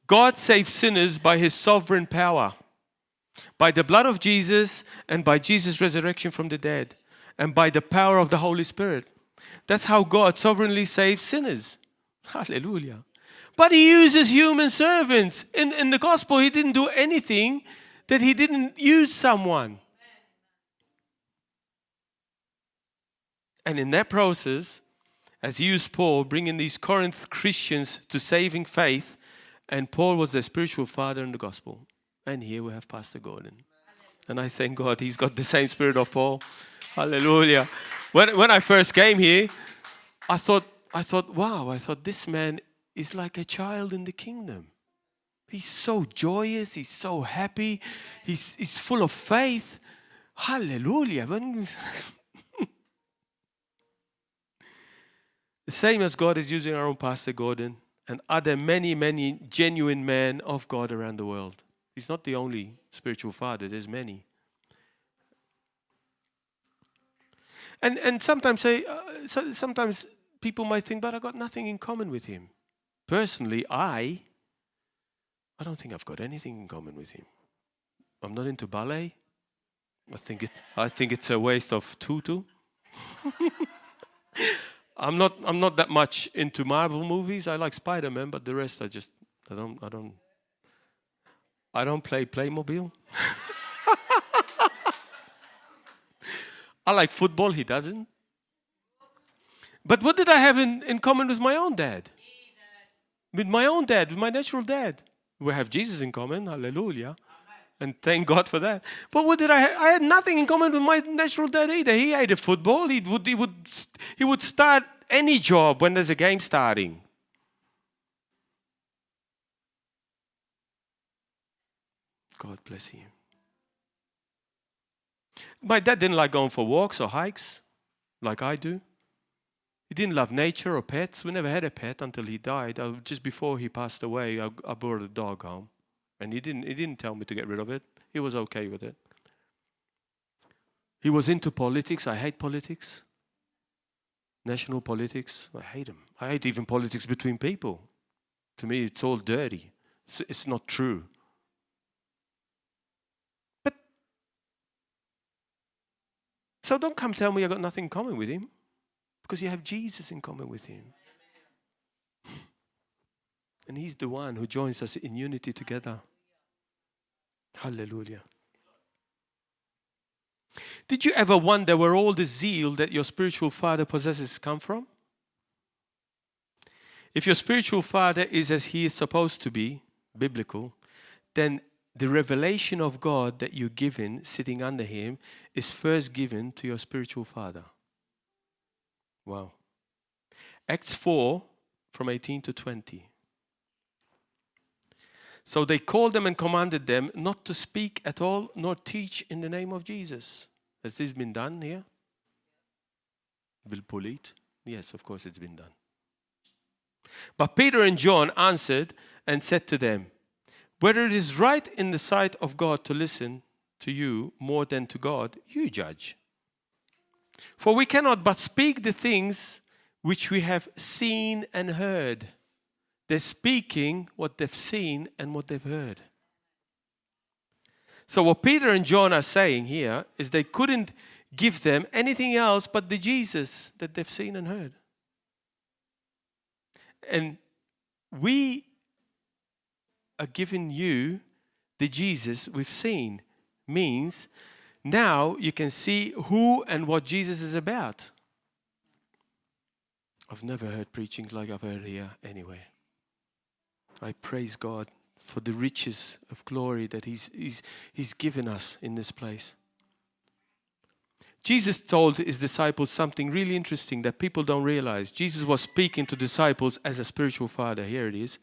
God saves sinners by his sovereign power, by the blood of Jesus and by Jesus' resurrection from the dead, and by the power of the Holy Spirit. That's how God sovereignly saves sinners. Hallelujah. But he uses human servants. In the gospel, he didn't do anything that he didn't use someone. And in that process, as he used Paul, bringing these Corinth Christians to saving faith, and Paul was their spiritual father in the gospel. And here we have Pastor Gordon. And I thank God he's got the same spirit of Paul. Hallelujah. When I first came here, I thought, wow, this man is like a child in the kingdom. He's so joyous, he's so happy, he's full of faith. Hallelujah. The same as God is using our own Pastor Gordon and other many genuine men of God around the world. He's not the only spiritual father, there's many. And sometimes people might think, but I got nothing in common with him. personally, I don't think I've got anything in common with him. I'm not into ballet. I think it's a waste of tutu. I'm not that much into Marvel movies. I like Spider-Man, but the rest I don't play Playmobil. I like football, he doesn't. But what did I have in common with my own dad? With my own dad, with my natural dad. We have Jesus in common, hallelujah. And thank God for that. But what did I have? I had nothing in common with my natural dad either. He hated football. He would start any job when there's a game starting. God bless him. My dad didn't like going for walks or hikes like I do. He didn't love nature or pets. We never had a pet until he died. Just before he passed away, I brought a dog home. And he didn't tell me to get rid of it. He was okay with it. He was into politics. I hate politics. National politics. I hate them. I hate even politics between people. To me, it's all dirty. It's not true. But so don't come tell me I got nothing in common with him, because you have Jesus in common with him. And he's the one who joins us in unity together. Hallelujah. Did you ever wonder where all the zeal that your spiritual father possesses come from? If your spiritual father is as he is supposed to be, biblical, then the revelation of God that you're given, sitting under him, is first given to your spiritual father. Wow. Acts 4, from 18 to 20. So they called them and commanded them not to speak at all, nor teach in the name of Jesus. Has this been done here? Bil-Pulit? Yes, of course it's been done. But Peter and John answered and said to them, whether it is right in the sight of God to listen to you more than to God, you judge. For we cannot but speak the things which we have seen and heard. They're speaking what they've seen and what they've heard. So what Peter and John are saying here is they couldn't give them anything else but the Jesus that they've seen and heard. And we are giving you the Jesus we've seen. Means now you can see who and what Jesus is about. I've never heard preaching like I've heard here anywhere. I praise God for the riches of glory that He's given us in this place. Jesus told his disciples something really interesting that people don't realize. Jesus was speaking to disciples as a spiritual father. Here it is.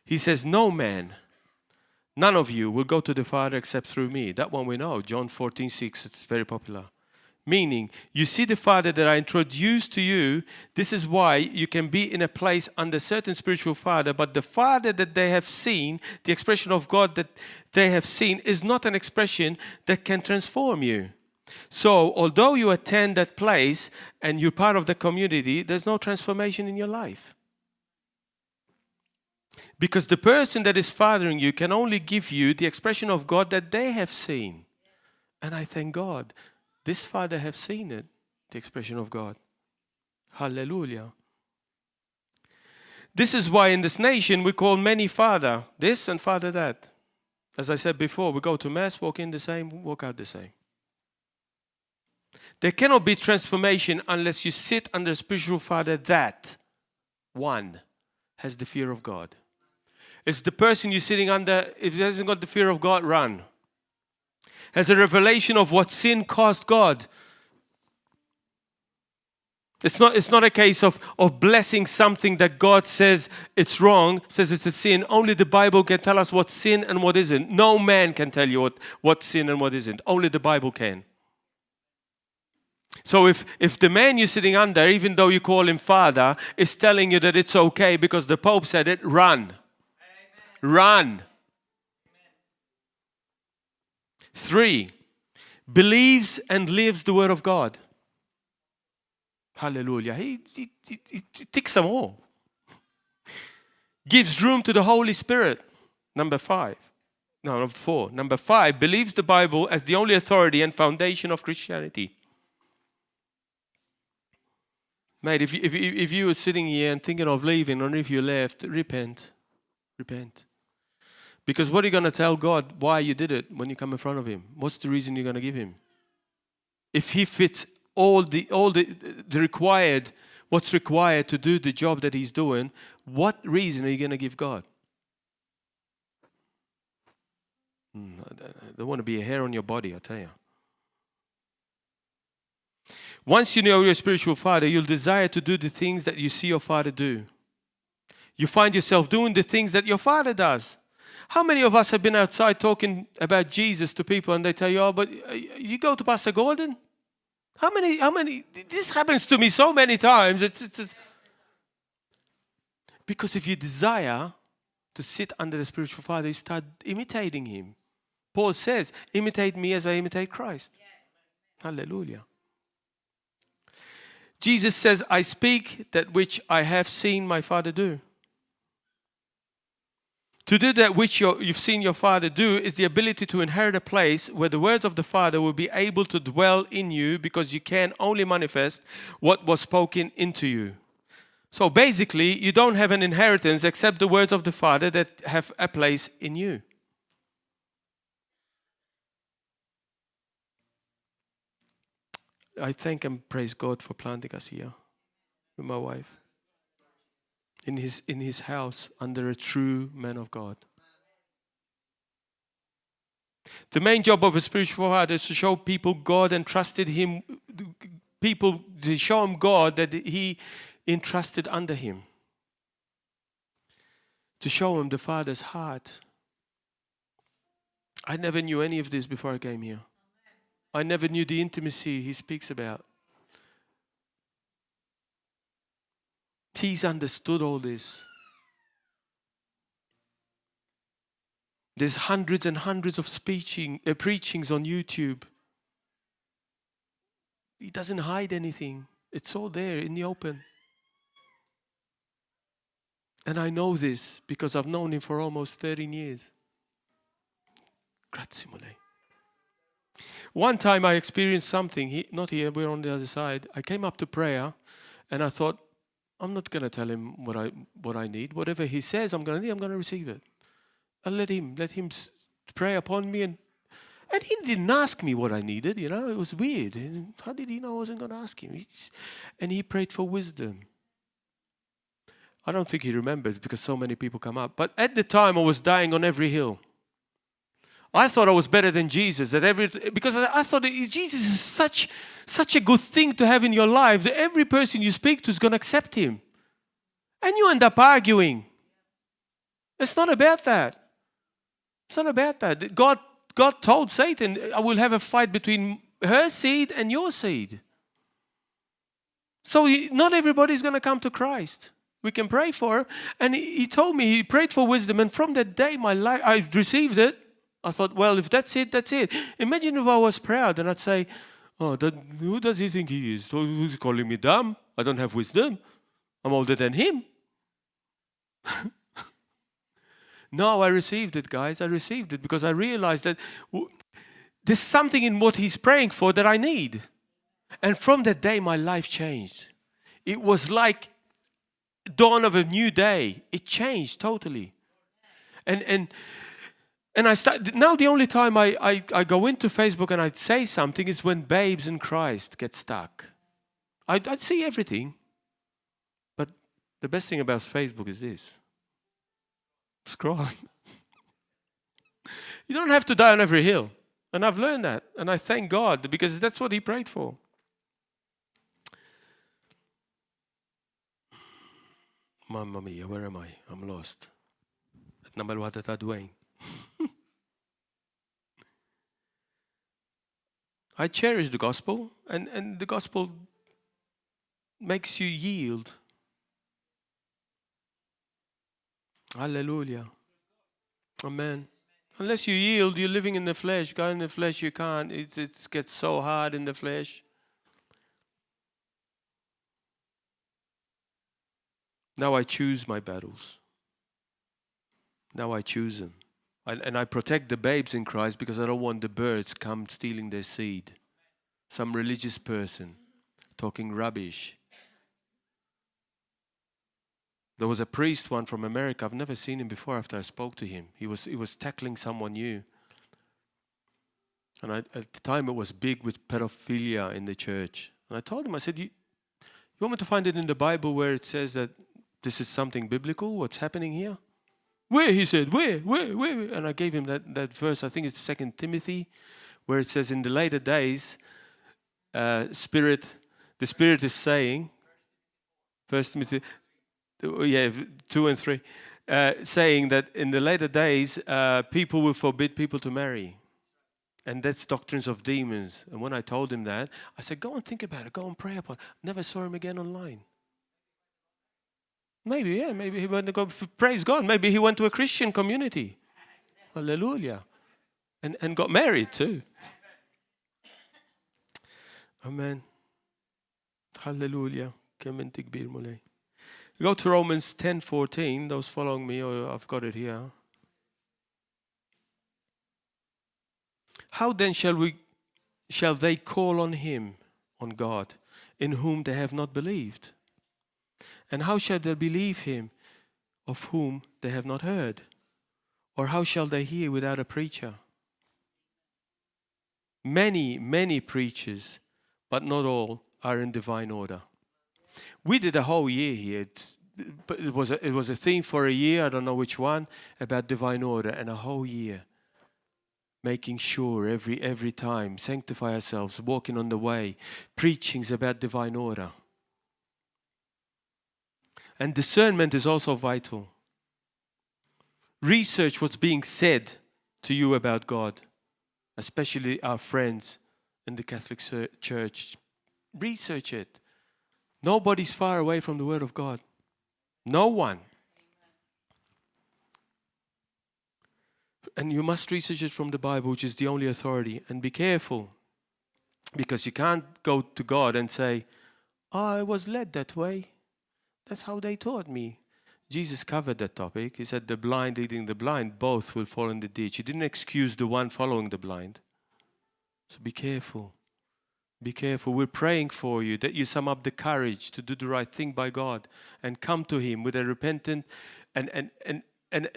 He says, no man, none of you will go to the Father except through me. That one we know, John 14:6, it's very popular. Meaning, you see the Father that I introduced to you, this is why you can be in a place under certain spiritual father, but the Father that they have seen, the expression of God that they have seen, is not an expression that can transform you. So, although you attend that place and you're part of the community, there's no transformation in your life. Because the person that is fathering you can only give you the expression of God that they have seen. And I thank God. This father have seen it, the expression of God. Hallelujah. This is why in this nation we call many father this and father that. As I said before, we go to mass, walk in the same, walk out the same. There cannot be transformation unless you sit under a spiritual father that, one, has the fear of God. It's the person you're sitting under, if he hasn't got the fear of God, run. Has a revelation of what sin cost God. It's not a case of blessing something that God says it's wrong, says it's a sin. Only the Bible can tell us what's sin and what isn't. No man can tell you what's sin and what isn't. Only the Bible can. So if the man you're sitting under, even though you call him father, is telling you that it's okay because the Pope said it, run. Amen. Run. 3, believes and lives the word of God. Hallelujah. He ticks them all. gives room to the Holy Spirit. Number 4. Number 5, believes the Bible as the only authority and foundation of Christianity. Mate, if you were sitting here and thinking of leaving, or if you left, repent. Repent. Because what are you going to tell God why you did it when you come in front of him? What's the reason you're going to give him? If he fits all the required, what's required to do the job that he's doing, what reason are you going to give God? There want to be a hair on your body, I tell you. Once you know your spiritual father, you'll desire to do the things that you see your father do. You find yourself doing the things that your father does. How many of us have been outside talking about Jesus to people and they tell you, oh, but you go to Pastor Gordon? How many, this happens to me so many times. It's because if you desire to sit under the spiritual father, you start imitating him. Paul says, imitate me as I imitate Christ. Hallelujah. Jesus says, I speak that which I have seen my Father do. To do that which you've seen your Father do is the ability to inherit a place where the words of the Father will be able to dwell in you, because you can only manifest what was spoken into you. So basically, you don't have an inheritance except the words of the Father that have a place in you. I thank and praise God for planting us here with my wife in his house under a true man of God. The main job of a spiritual father is to show people God and trusted him, people to show him God that he entrusted under him. To show him the Father's heart. I never knew any of this before I came here. I never knew the intimacy he speaks about. He's understood all this. There's hundreds and hundreds of preachings on YouTube. He doesn't hide anything. It's all there in the open. And I know this because I've known him for almost 13 years. Grazie mille. One time I experienced something, not here, we're on the other side. I came up to prayer and I thought, I'm not going to tell him what I need. Whatever he says I'm going to need, I'm going to receive it. I'll let him pray upon me. And he didn't ask me what I needed, you know. It was weird. How did he know I wasn't going to ask him? And he prayed for wisdom. I don't think he remembers because so many people come up. But at the time I was dying on every hill. I thought I was better than Jesus. Because I thought that Jesus is such a good thing to have in your life that every person you speak to is going to accept him. And you end up arguing. It's not about that. It's not about that. God told Satan, I will have a fight between her seed and your seed. So not everybody is going to come to Christ. We can pray for her. And he told me, he prayed for wisdom. And from that day, my life, I received it. I thought, well, if that's it, that's it. Imagine if I was proud and I'd say, oh, who does he think he is? Who's calling me dumb? I don't have wisdom. I'm older than him. No, I received it, guys. I received it because I realized that there's something in what he's praying for that I need. And from that day, my life changed. It was like dawn of a new day. It changed totally. And I start now. The only time I go into Facebook and I say something is when babes in Christ get stuck. I'd see everything, but the best thing about Facebook is this: scrolling. You don't have to die on every hill, and I've learned that, and I thank God because that's what He prayed for. Mamma mia, where am I? I'm lost. Namalwata ta Dwayne. I cherish the gospel, and the gospel makes you yield. Hallelujah. Amen. Unless you yield, you're living in the flesh. God in the flesh, you can't. It gets so hard in the flesh. Now I choose my battles. Now I choose them. And I protect the babes in Christ because I don't want the birds come stealing their seed. Some religious person talking rubbish. There was a priest one from America. I've never seen him before after I spoke to him. He was tackling someone new. And at the time it was big with pedophilia in the church. And I told him, I said, you want me to find it in the Bible where it says that this is something biblical, what's happening here? Where? He said, where? And I gave him that verse, I think it's 2 Timothy, where it says in the later days, the Spirit is saying, 1 Timothy, 2 and 3, saying that in the later days, people will forbid people to marry. And that's doctrines of demons. And when I told him that, I said, go and think about it. Go and pray upon it. Never saw him again online. Maybe he went to go, praise God. Maybe he went to a Christian community. Hallelujah. And got married too. Amen. Hallelujah. Go to Romans 10:14. Those following me, or I've got it here. How then shall they call on him, on God, in whom they have not believed? And how shall they believe him of whom they have not heard? Or how shall they hear without a preacher? Many preachers, but not all, are in divine order. We did a whole year here. It was a theme for a year, I don't know which one, about divine order, and a whole year. Making sure every time, sanctify ourselves, walking on the way, preachings about divine order. And discernment is also vital. Research what's being said to you about God, especially our friends in the Catholic Church. Research it. Nobody's far away from the Word of God. No one. And you must research it from the Bible, which is the only authority. And be careful, because you can't go to God and say, I was led that way. That's how they taught me. Jesus covered that topic. He said the blind leading the blind, both will fall in the ditch. He didn't excuse the one following the blind. So be careful. Be careful. We're praying for you that you sum up the courage to do the right thing by God and come to Him with a repentant and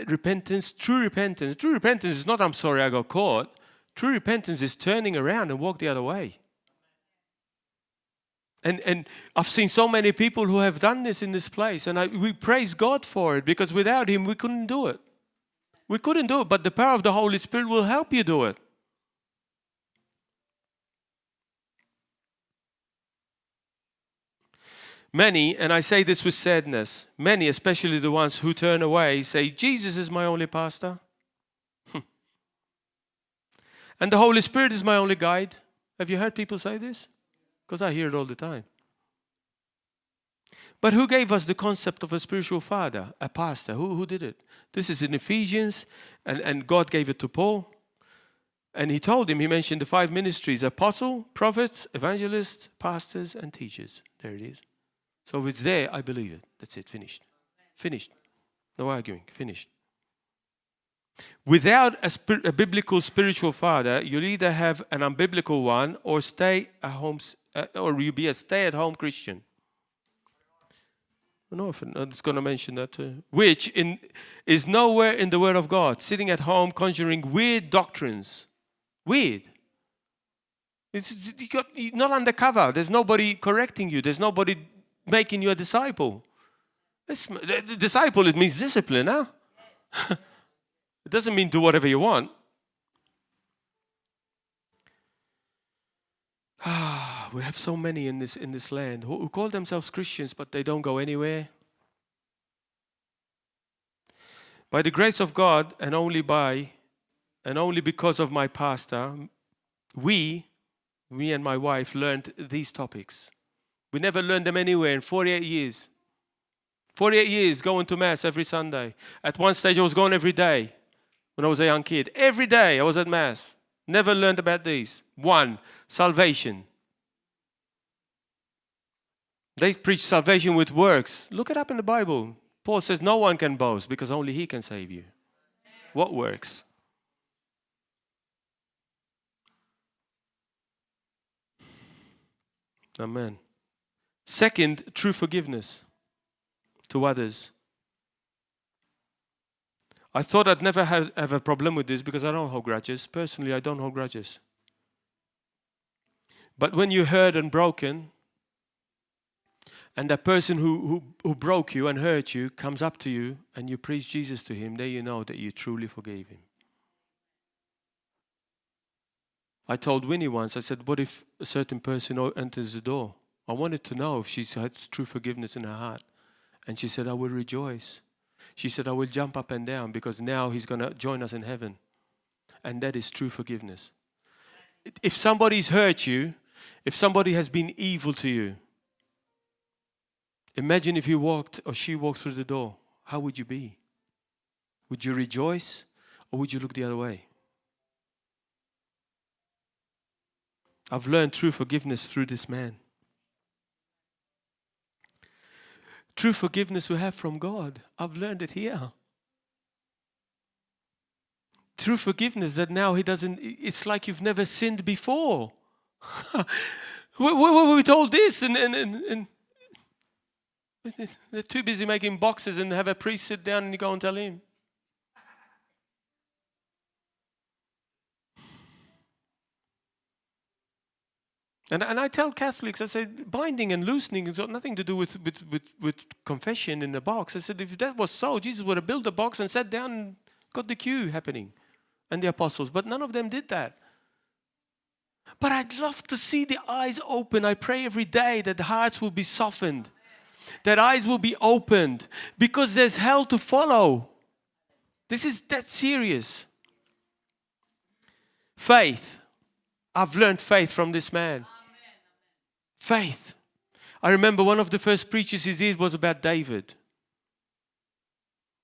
repentance, true repentance. True repentance is not, I'm sorry I got caught. True repentance is turning around and walk the other way. And I've seen so many people who have done this in this place, and we praise God for it, because without Him we couldn't do it. We couldn't do it, but the power of the Holy Spirit will help you do it. Many, and I say this with sadness, many, especially the ones who turn away, say, Jesus is my only pastor. And the Holy Spirit is my only guide. Have you heard people say this? Because I hear it all the time. But who gave us the concept of a spiritual father, a pastor? Who did it? This is in Ephesians, and God gave it to Paul. And he told him, he mentioned the 5 ministries: apostle, prophets, evangelists, pastors, and teachers. There it is. So if it's there, I believe it. That's it, finished. Finished. No arguing, finished. Without a biblical spiritual father, you'll either have an unbiblical one or or you'll be a stay-at-home Christian. I know it's going to mention that too. Which is nowhere in the Word of God. Sitting at home conjuring weird doctrines. Weird. You're not undercover. There's nobody correcting you. There's nobody making you a disciple. Disciple, it means discipline, huh? It doesn't mean do whatever you want. We have so many in this land who call themselves Christians, but they don't go anywhere. By the grace of God, and only because of my pastor, me and my wife learned these topics. We never learned them anywhere in 48 years. 48 years going to Mass every Sunday. At one stage I was going every day when I was a young kid. Every day I was at Mass. Never learned about these. 1, salvation. They preach salvation with works. Look it up in the Bible. Paul says no one can boast because only He can save you. What works? Amen. Second, true forgiveness to others. I thought I'd never have a problem with this because I don't hold grudges. Personally, I don't hold grudges. But when you're hurt and broken, and that person who broke you and hurt you comes up to you and you preach Jesus to him, there you know that you truly forgave him. I told Winnie once, I said, what if a certain person enters the door? I wanted to know if she had true forgiveness in her heart. And she said, I will rejoice. She said, I will jump up and down because now he's going to join us in heaven. And that is true forgiveness. If somebody's hurt you, if somebody has been evil to you, imagine if you walked or she walked through the door. How would you be? Would you rejoice or would you look the other way? I've learned true forgiveness through this man. True forgiveness we have from God. I've learned it here. True forgiveness that now he doesn't, it's like you've never sinned before. we told this and they're too busy making boxes and have a priest sit down and you go and tell him. And I tell Catholics, I said, binding and loosening has got nothing to do with confession in the box. I said, if that was so, Jesus would have built a box and sat down and got the queue happening. And the apostles. But none of them did that. But I'd love to see the eyes open. I pray every day that the hearts will be softened. That eyes will be opened. Because there's hell to follow. This is that serious. Faith. I've learned faith from this man. Faith. I remember one of the first preachers he did was about David.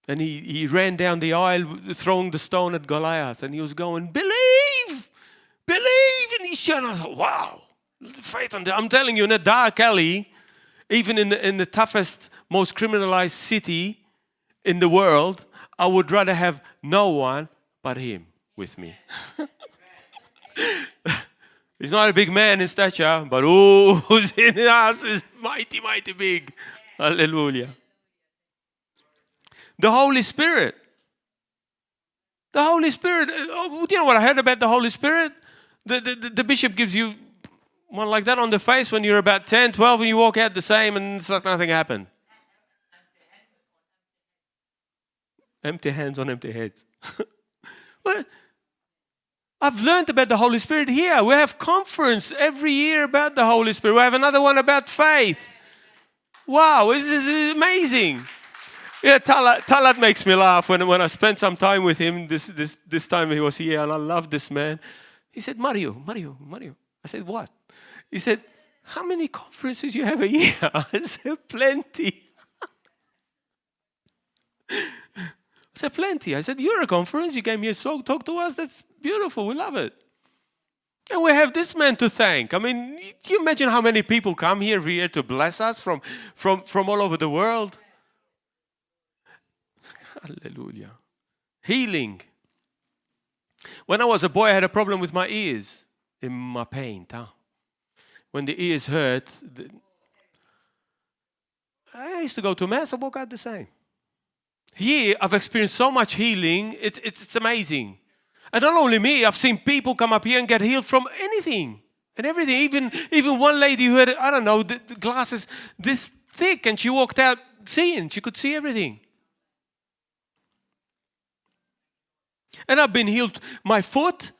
And he ran down the aisle throwing the stone at Goliath. And he was going, believe! Believe! And he shouted, I thought, wow. Faith on that. I'm telling you, in a dark alley, even in the toughest, most criminalized city in the world, I would rather have no one but him with me. He's not a big man in stature, but who's in us is mighty, mighty big. Hallelujah. The Holy Spirit. The Holy Spirit. Oh, you know what I heard about the Holy Spirit? The bishop gives you one like that on the face when you're about 10, 12, and you walk out the same and it's like nothing happened. Empty hands on empty heads. Well, I've learned about the Holy Spirit here. We have conference every year about the Holy Spirit. We have another one about faith. Wow, this is amazing. Yeah, Talat makes me laugh when I spent some time with him. This time he was here, and I love this man. He said, Mario. I said, what? He said, how many conferences you have a year? I said, plenty. I said, plenty. I said, you're a conference. You came here to talk to us. That's beautiful. We love it. And we have this man to thank. I mean, do you imagine how many people come here to bless us from all over the world? Hallelujah. Healing. When I was a boy, I had a problem with my ears. In my pain. When the ears hurt, I used to go to mass and walk out the same. Here, I've experienced so much healing. It's amazing. And not only me, I've seen people come up here and get healed from anything and everything. Even one lady who had, I don't know, the glasses this thick, and she walked out seeing. She could see everything. And I've been healed. My foot,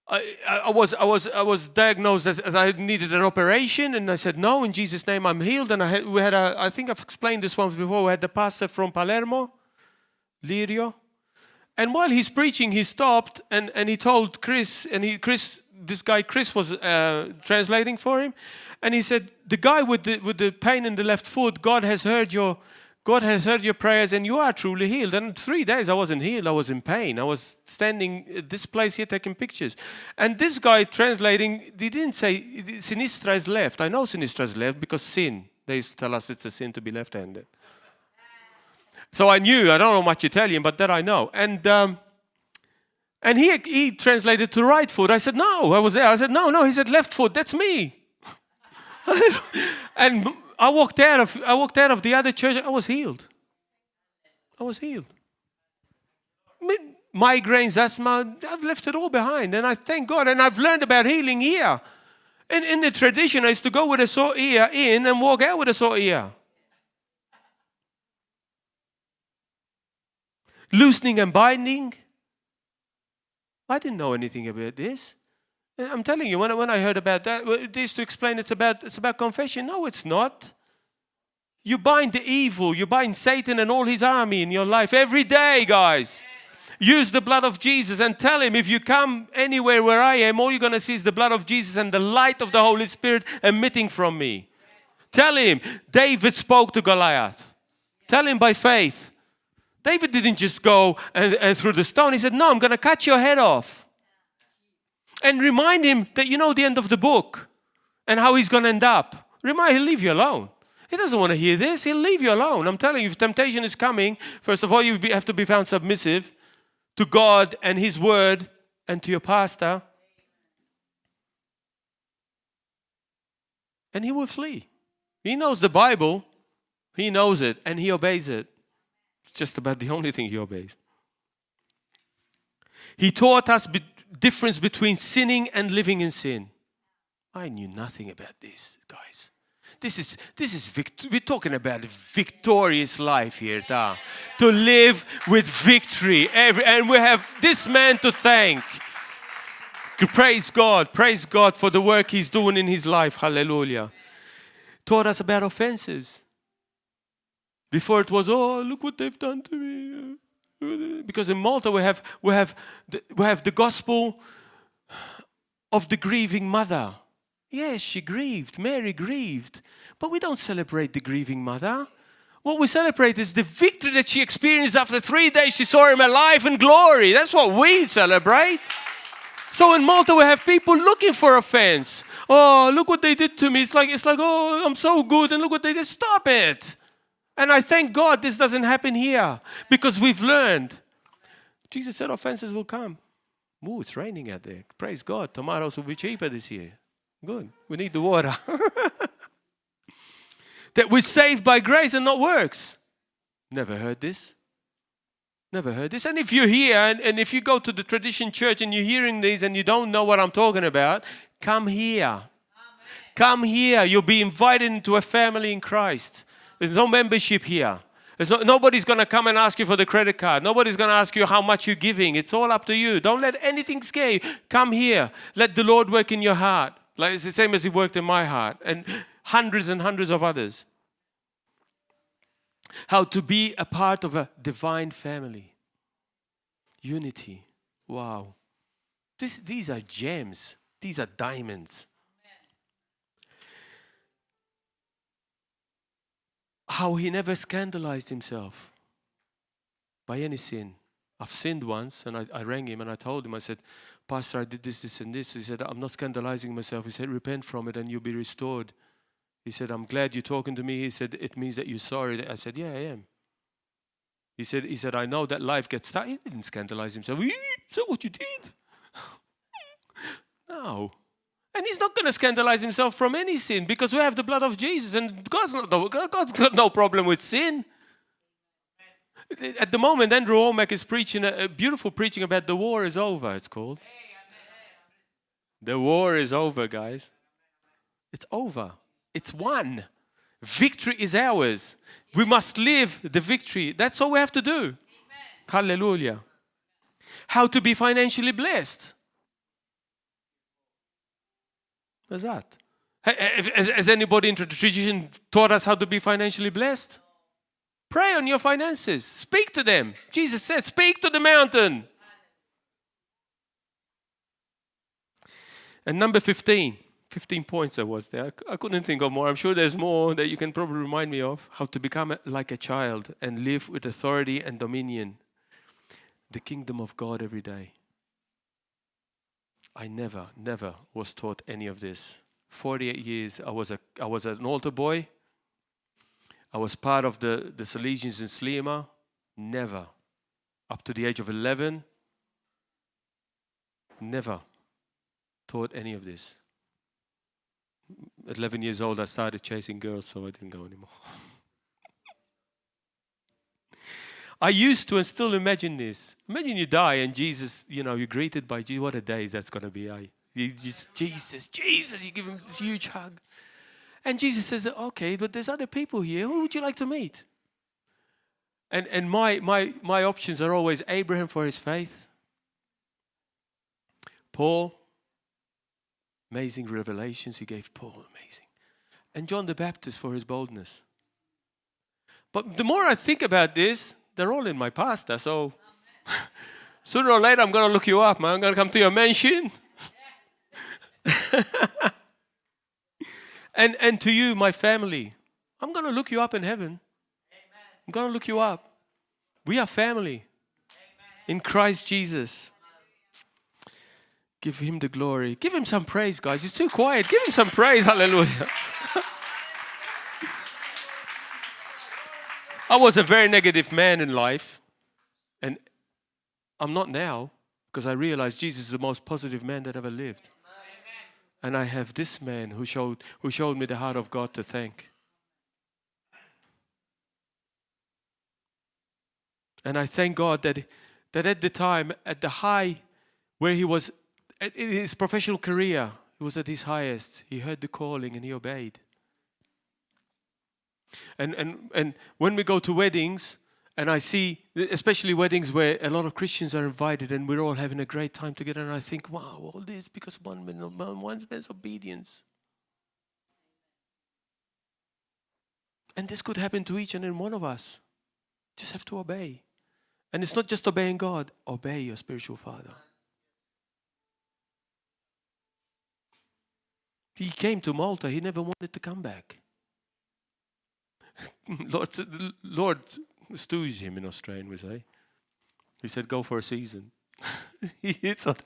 I was diagnosed as I needed an operation, and I said no, in Jesus' name I'm healed. And I think I've explained this once before. We had the pastor from Palermo, Lirio, and while he's preaching, he stopped and he told Chris, this guy Chris was translating for him, and he said, the guy with the pain in the left foot, God has heard your prayers and you are truly healed. And 3 days I wasn't healed, I was in pain. I was standing at this place here taking pictures. And this guy translating, he didn't say, Sinistra is left. I know Sinistra is left because sin. They used to tell us it's a sin to be left-handed. So I knew, I don't know much Italian, but that I know. And he translated to right foot. I said, no, I was there. I said, no. He said, left foot, that's me. And I walked out of the other church. I was healed. Migraines, asthma, I've left it all behind. And I thank God. And I've learned about healing here. And in the tradition, I used to go with a sore ear in and walk out with a sore ear. Loosening and binding. I didn't know anything about this. I'm telling you, when I heard about that, they used to explain it's about confession. No, it's not. You bind the evil, you bind Satan and all his army in your life every day, guys. Use the blood of Jesus and tell him, if you come anywhere where I am, all you're going to see is the blood of Jesus and the light of the Holy Spirit emitting from me. Tell him, David spoke to Goliath. Tell him by faith. David didn't just go and through the stone. He said, no, I'm going to cut your head off. And remind him that you know the end of the book and how he's going to end up. Remind him, he'll leave you alone. He doesn't want to hear this. He'll leave you alone. I'm telling you, if temptation is coming, first of all, you have to be found submissive to God and his word and to your pastor. And he will flee. He knows the Bible. He knows it and he obeys it. It's just about the only thing he obeys. He taught us the difference between sinning and living in sin. I knew nothing about this, guys. We're talking about a victorious life here, to live with victory. And we have this man to thank. Praise God for the work he's doing in his life. Hallelujah. Taught us about offenses. Before it was, oh, look what they've done to me. Because in Malta we have the gospel of the grieving mother. Yes, she grieved. Mary grieved. But we don't celebrate the grieving mother. What we celebrate is the victory that she experienced after 3 days. She saw him alive in glory. That's what we celebrate. So in Malta we have people looking for offense. Oh, look what they did to me. It's like, oh, I'm so good and look what they did. Stop it. And I thank God this doesn't happen here because we've learned. Jesus said offenses will come. Ooh, it's raining out there. Praise God. Tomatoes will be cheaper this year. Good. We need the water. That we're saved by grace and not works. Never heard this. Never heard this. And if you're here and if you go to the tradition church and you're hearing these and you don't know what I'm talking about, come here. Amen. Come here. You'll be invited into a family in Christ. There's no membership here. Nobody's going to come and ask you for the credit card. Nobody's going to ask you how much you're giving. It's all up to you. Don't let anything scare you. Come here. Let the Lord work in your heart. Like it's the same as he worked in my heart. And hundreds and hundreds of others. How to be a part of a divine family. Unity. Wow. These are gems. These are diamonds. How he never scandalized himself by any sin. I've sinned once and I rang him and I told him, I said, Pastor, I did this, this and this. He said, I'm not scandalizing myself. He said, repent from it and you'll be restored. He said, I'm glad you're talking to me. He said, it means that you're sorry. I said, yeah, I am. He said, I know that life gets started. He didn't scandalize himself. Is that what you did? No. And he's not going to scandalize himself from any sin because we have the blood of Jesus and God's got no problem with sin. At the moment, Andrew Womack is preaching a beautiful preaching about the war is over, it's called. The war is over, guys. It's over. It's won. Victory is ours. We must live the victory. That's all we have to do. Amen. Hallelujah. How to be financially blessed. What's that? Has anybody in the tradition taught us how to be financially blessed? Pray on your finances. Speak to them. Jesus said, speak to the mountain. And number 15 points there was there. I couldn't think of more. I'm sure there's more that you can probably remind me of. How to become like a child and live with authority and dominion. The kingdom of God every day. I never was taught any of this. 48 years, I was an altar boy. I was part of the Salesians in Sliema. never, up to the age of 11, never taught any of this. At 11 years old, I started chasing girls, so I didn't go anymore. I used to and still imagine this. Imagine you die and Jesus, you're greeted by Jesus. What a day that's going to be. Jesus, you give him this huge hug. And Jesus says, okay, but there's other people here. Who would you like to meet? And my options are always Abraham for his faith. Paul, amazing revelations he gave Paul, amazing. And John the Baptist for his boldness. But the more I think about this, they're all in my pasta, so sooner or later I'm going to look you up, man. I'm going to come to your mansion. and to you, my family, I'm going to look you up in heaven. I'm going to look you up. We are family in Christ Jesus. Give him the glory. Give him some praise, guys. He's too quiet. Give him some praise. Hallelujah. I was a very negative man in life, and I'm not now because I realized Jesus is the most positive man that ever lived. And I have this man who showed me the heart of God to thank. And I thank God that at the time, at the high where he was in his professional career, he was at his highest. He heard the calling and he obeyed. And when we go to weddings, and I see, especially weddings where a lot of Christians are invited and we're all having a great time together, and I think, wow, all this because of one man's obedience. And this could happen to each and every one of us. Just have to obey. And it's not just obeying God, obey your spiritual father. He came to Malta, he never wanted to come back. Lord stooged him in Australian, we say. He said, go for a season. He thought,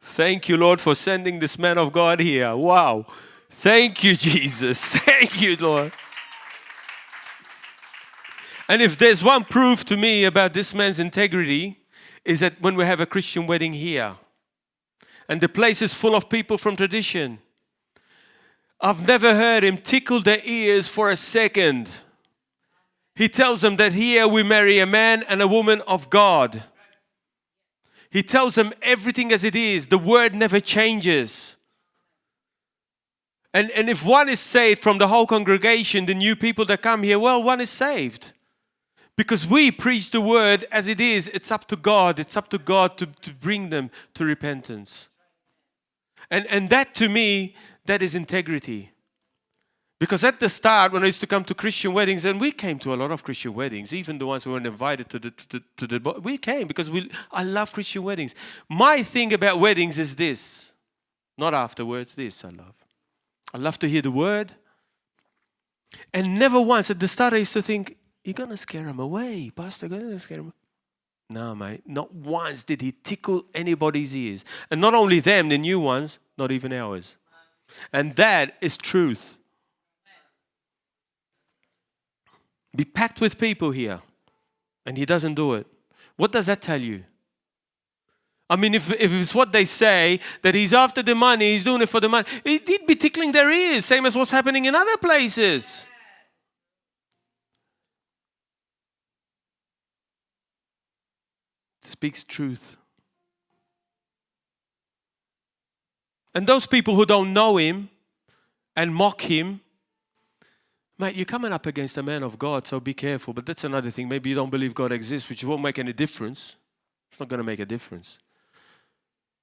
thank you, Lord, for sending this man of God here. Wow. Thank you, Jesus. Thank you, Lord. And if there's one proof to me about this man's integrity, is that when we have a Christian wedding here, and the place is full of people from tradition, I've never heard him tickle their ears for a second. He tells them that here we marry a man and a woman of God. He tells them everything as it is. The word never changes. And if one is saved from the whole congregation, the new people that come here, well, one is saved. Because we preach the word as it is. It's up to God. It's up to God to bring them to repentance. And that to me, that is integrity. Because at the start, when I used to come to Christian weddings, and we came to a lot of Christian weddings, even the ones who weren't invited to the we came because I love Christian weddings. My thing about weddings is this, not afterwards, this I love. I love to hear the word. And never once, at the start I used to think, you're going to scare them away, Pastor, you're going to scare them. No, mate, not once did he tickle anybody's ears. And not only them, the new ones, not even ours. And that is truth. Be packed with people here. And he doesn't do it. What does that tell you? I mean, if it's what they say, that he's after the money, he's doing it for the money, he'd be tickling their ears, same as what's happening in other places. Speaks truth. And those people who don't know him and mock him, mate, you're coming up against a man of God, so be careful. But that's another thing. Maybe you don't believe God exists, which won't make any difference. It's not going to make a difference.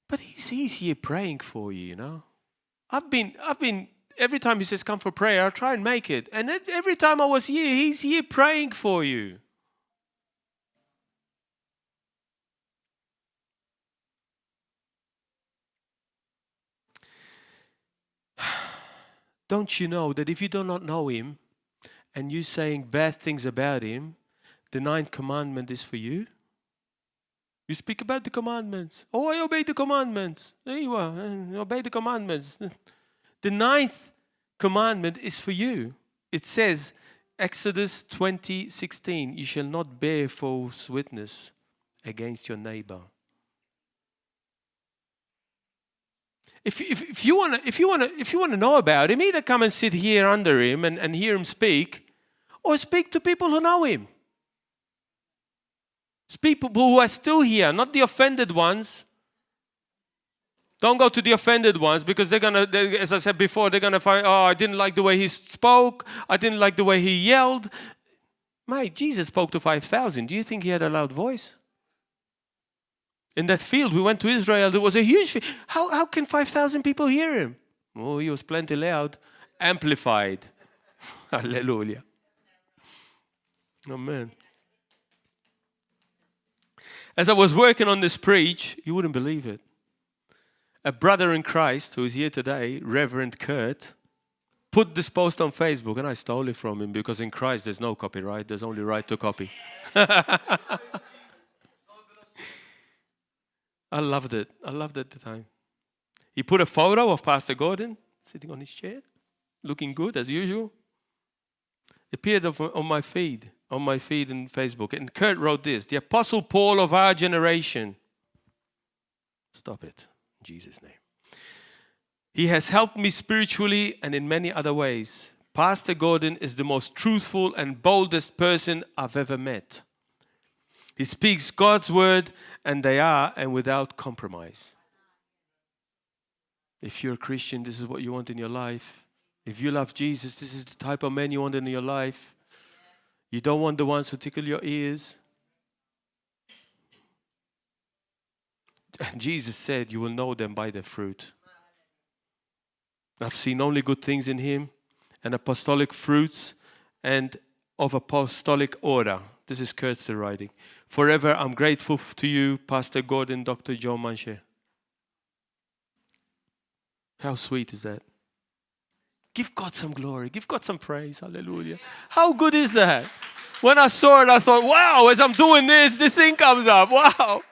But he's here praying for you, you know. I've been, every time he says come for prayer, I'll try and make it. And every time I was here, he's here praying for you. Don't you know that if you do not know him and you're saying bad things about him, the 9th commandment is for you? You speak about the commandments. Oh, I obey the commandments. There you are. Obey the commandments. The 9th commandment is for you. It says, Exodus 20:16. You shall not bear false witness against your neighbor. If you want to know about him, either come and sit here under him and hear him speak, or speak to people who know him. Speak to people who are still here, not the offended ones. Don't go to the offended ones, because as I said before, they're gonna find, oh, I didn't like the way he spoke. I didn't like the way he yelled. Mate, Jesus spoke to 5,000. Do you think he had a loud voice? In that field, we went to Israel, there was a huge field. How can 5,000 people hear him? Oh, he was plenty loud. Amplified. Hallelujah. Amen. As I was working on this preach, you wouldn't believe it. A brother in Christ who is here today, Reverend Kurt, put this post on Facebook, and I stole it from him, because in Christ there's no copyright, there's only right to copy. I loved it. I loved it at the time. He put a photo of Pastor Gordon sitting on his chair, looking good as usual. It appeared on my feed in Facebook. And Kurt wrote this: the Apostle Paul of our generation. Stop it, in Jesus' name. He has helped me spiritually and in many other ways. Pastor Gordon is the most truthful and boldest person I've ever met. He speaks God's word, and without compromise. If you're a Christian, this is what you want in your life. If you love Jesus, this is the type of man you want in your life. You don't want the ones who tickle your ears. And Jesus said, you will know them by their fruit. I've seen only good things in him, and apostolic fruits, and of apostolic order. This is Kurt's writing. Forever, I'm grateful to you, Pastor Gordon, Dr. John Manche. How sweet is that? Give God some glory. Give God some praise. Hallelujah. How good is that? When I saw it, I thought, wow, as I'm doing this thing comes up. Wow.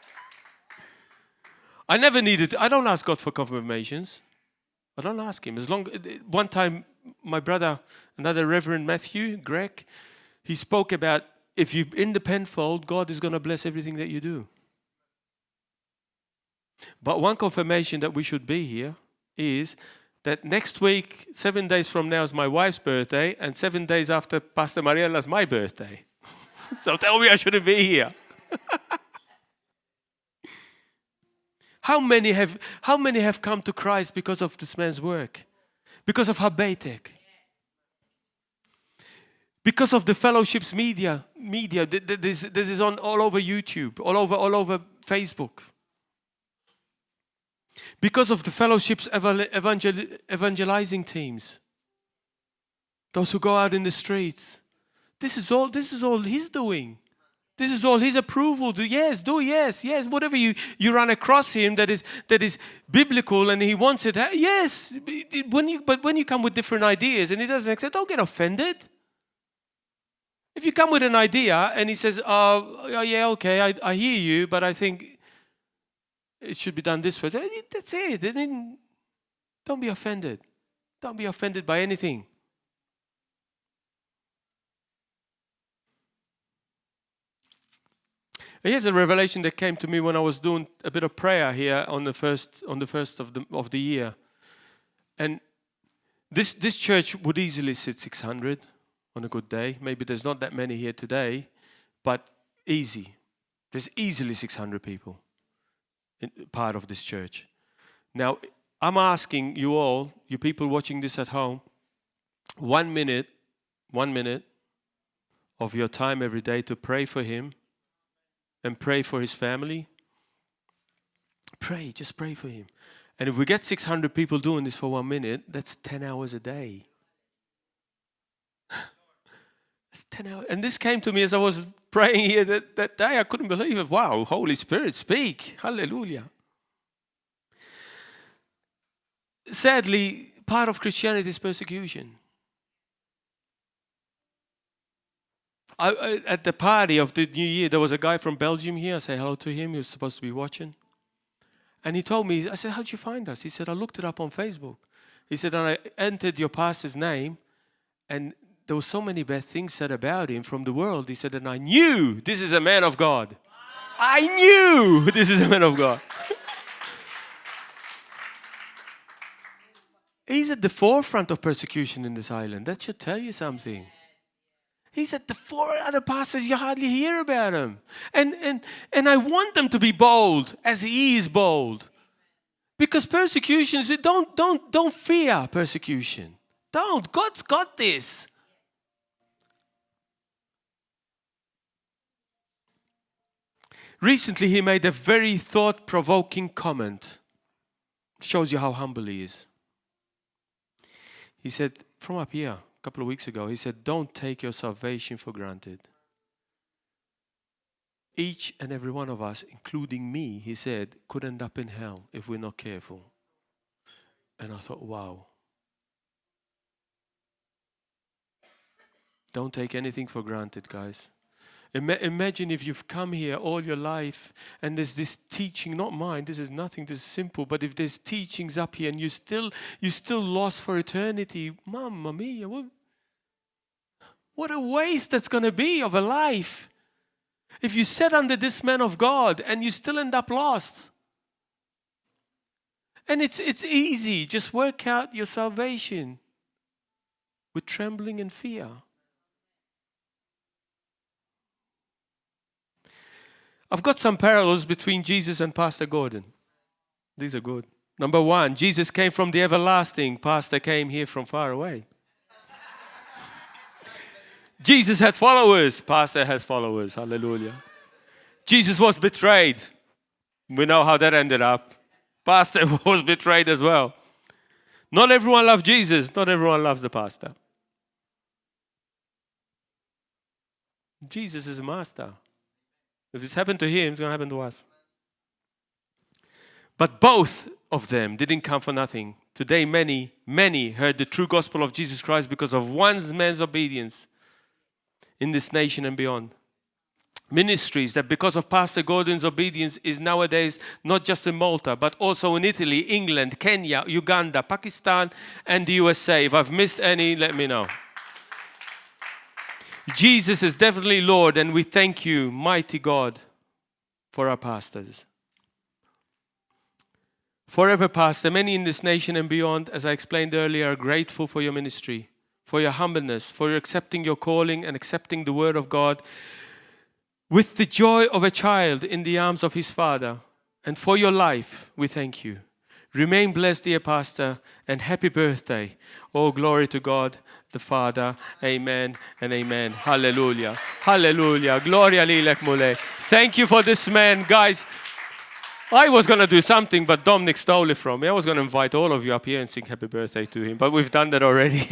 I don't ask God for confirmations. I don't ask him. One time, my brother, another Reverend Matthew, Greg, he spoke about, if you're in the penfold, God is going to bless everything that you do. But one confirmation that we should be here is that next week, 7 days from now, is my wife's birthday, and 7 days after Pastor Mariella's my birthday. So tell me I shouldn't be here. How many have come to Christ because of this man's work? Because of Ħabbejtek? Because of the fellowship's media that is on all over YouTube, all over Facebook. Because of the fellowship's evangelizing teams, those who go out in the streets. This is all he's doing. This is all his approval. Yes. Whatever you run across him that is biblical and he wants it. Yes. But when you come with different ideas and he doesn't accept, don't get offended. If you come with an idea and he says, oh yeah, okay, I hear you, but I think it should be done this way. That's it. I mean, don't be offended. Don't be offended by anything. Here's a revelation that came to me when I was doing a bit of prayer here on the first of the year. And this church would easily sit 600 on a good day. Maybe there's not that many here today, but easy. There's easily 600 people in part of this church. Now, I'm asking you all, you people watching this at home, 1 minute of your time every day to pray for him and pray for his family. Just pray for him. And if we get 600 people doing this for 1 minute, that's 10 hours a day. It's 10 hours. And this came to me as I was praying here that day. I couldn't believe it. Wow, Holy Spirit, speak. Hallelujah. Sadly, part of Christianity is persecution. At the party of the New Year, there was a guy from Belgium here. I said hello to him. He was supposed to be watching. And he told me, I said, how'd you find us? He said, I looked it up on Facebook. He said, and I entered your pastor's name, and there were so many bad things said about him from the world. He said, and I knew this is a man of God. I knew this is a man of God. He's at the forefront of persecution in this island. That should tell you something. He's at the forefront. Other pastors, you hardly hear about him. And I want them to be bold as he is bold. Because persecutions, don't fear persecution. Don't. God's got this. Recently, he made a very thought-provoking comment. Shows you how humble he is. He said, from up here, a couple of weeks ago, he said, don't take your salvation for granted. Each and every one of us, including me, he said, could end up in hell if we're not careful. And I thought, wow. Don't take anything for granted, guys. Imagine if you've come here all your life and there's this teaching, not mine, this is nothing, this is simple, but if there's teachings up here and you're still lost for eternity, mamma mia, what a waste that's going to be of a life. If you sit under this man of God and you still end up lost. And it's easy, just work out your salvation with trembling and fear. I've got some parallels between Jesus and Pastor Gordon. These are good. Number one, Jesus came from the everlasting. Pastor came here from far away. Jesus had followers. Pastor has followers. Hallelujah. Jesus was betrayed. We know how that ended up. Pastor was betrayed as well. Not everyone loves Jesus. Not everyone loves the pastor. Jesus is a master. If it's happened to him, it's going to happen to us. But both of them didn't come for nothing. Today, many heard the true gospel of Jesus Christ because of one man's obedience in this nation and beyond. Ministries that because of Pastor Gordon's obedience is nowadays not just in Malta, but also in Italy, England, Kenya, Uganda, Pakistan, and the USA. If I've missed any, let me know. Jesus is definitely Lord, and we thank you, mighty God, for our pastors. Forever, Pastor, many in this nation and beyond, as I explained earlier, are grateful for your ministry, for your humbleness, for your accepting your calling and accepting the word of God with the joy of a child in the arms of his father. And for your life, we thank you. Remain blessed, dear Pastor, and happy birthday. Oh, glory to God the Father. Amen and amen. Hallelujah. Hallelujah. Gloria lilek mule. Thank you for this man. Guys, I was going to do something, but Dominic stole it from me. I was going to invite all of you up here and sing happy birthday to him, but we've done that already.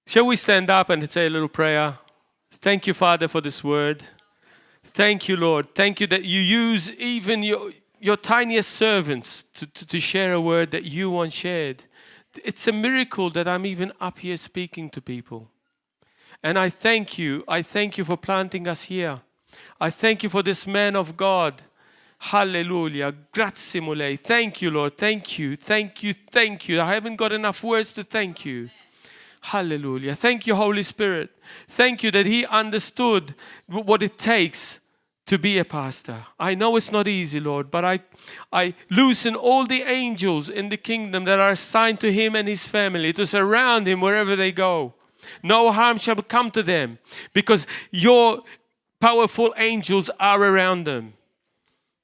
Shall we stand up and say a little prayer? Thank you, Father, for this word. Thank you, Lord. Thank you that you use even your tiniest servants to share a word that you once shared. It's a miracle that I'm even up here speaking to people. And I thank you. I thank you for planting us here. I thank you for this man of God. Hallelujah. Grazie mole. Thank you, Lord. Thank you. Thank you. Thank you. I haven't got enough words to thank you. Hallelujah. Thank you, Holy Spirit. Thank you that he understood what it takes to be a pastor. I know it's not easy, Lord, but I loosen all the angels in the kingdom that are assigned to him and his family to surround him wherever they go. No harm shall come to them because your powerful angels are around them.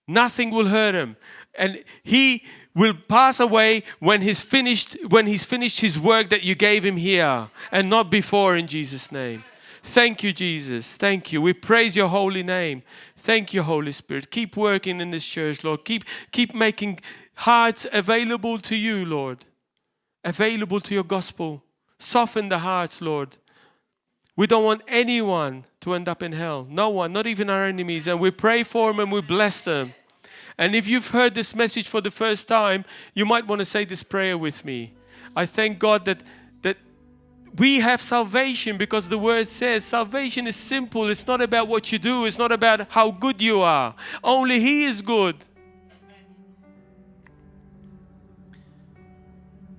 Nothing will hurt him. And he will pass away when he's finished his work that you gave him here and not before, in Jesus' name. Thank you, Jesus. Thank you. We praise your holy name. Thank you, Holy Spirit. Keep working in this church, Lord. Keep making hearts available to you, Lord. Available to your gospel. Soften the hearts, Lord. We don't want anyone to end up in hell. No one, not even our enemies. And we pray for them and we bless them. And if you've heard this message for the first time, you might want to say this prayer with me. I thank God that we have salvation because the word says salvation is simple. It's not about what you do. It's not about how good you are. Only He is good.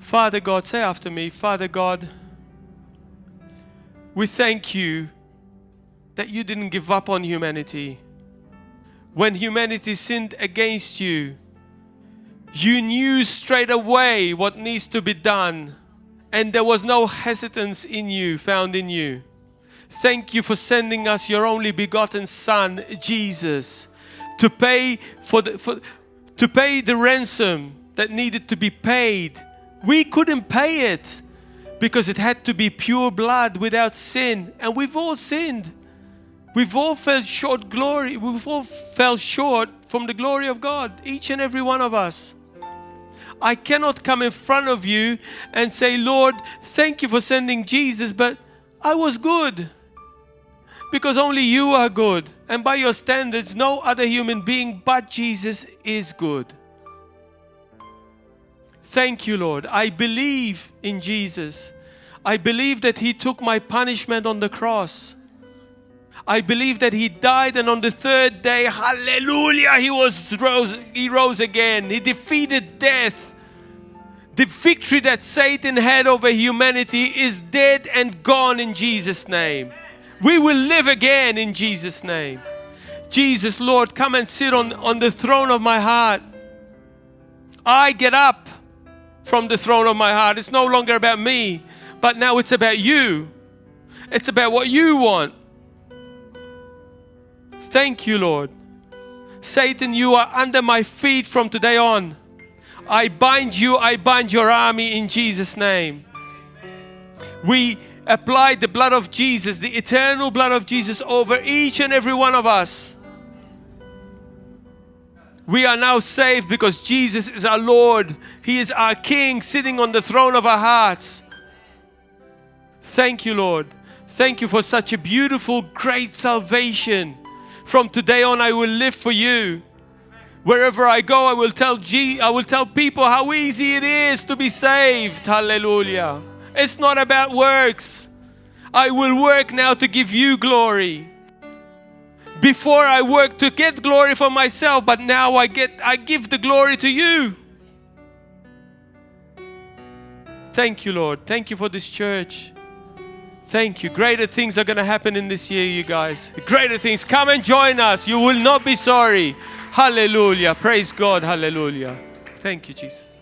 Father God, say after me, Father God, We thank you that you didn't give up on humanity. When humanity sinned against you, you knew straight away what needs to be done, and there was no hesitance found in you. Thank you for sending us your only begotten Son, Jesus, to pay to pay the ransom that needed to be paid. We couldn't pay it because it had to be pure blood without sin, and we've all sinned. We've all fell short glory. We've all fell short from the glory of God, each and every one of us. I cannot come in front of you and say, Lord, thank you for sending Jesus, but I was good. Because only you are good. And by your standards, no other human being but Jesus is good. Thank you, Lord. I believe in Jesus. I believe that He took my punishment on the cross. I believe that He died, and on the third day, hallelujah, He rose again. He defeated death. The victory that Satan had over humanity is dead and gone in Jesus' name. We will live again in Jesus' name. Jesus, Lord, come and sit on the throne of my heart. I get up from the throne of my heart. It's no longer about me, but now it's about you. It's about what you want. Thank you, Lord. Satan, you are under my feet from today on. I bind you, I bind your army in Jesus' name. We apply the blood of Jesus, the eternal blood of Jesus, over each and every one of us. We are now saved because Jesus is our Lord. He is our King sitting on the throne of our hearts. Thank you, Lord. Thank you for such a beautiful, great salvation. From today on, I will live for you. Wherever I go, I will tell people how easy it is to be saved. Hallelujah. It's not about works. I will work now to give you glory. Before I worked to get glory for myself, but now I give the glory to you. Thank you, Lord. Thank you for this church. Thank you. Greater things are going to happen in this year, you guys. Greater things. Come and join us. You will not be sorry. Hallelujah. Praise God. Hallelujah. Thank you, Jesus.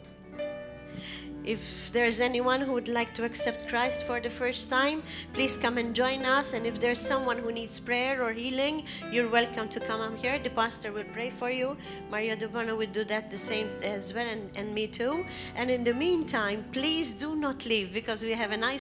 If there's anyone who would like to accept Christ for the first time, please come and join us. And if there's someone who needs prayer or healing, you're welcome to come up here. The pastor will pray for you. Maria Debono will do that the same as well, and me too. And in the meantime, please do not leave, because we have a nice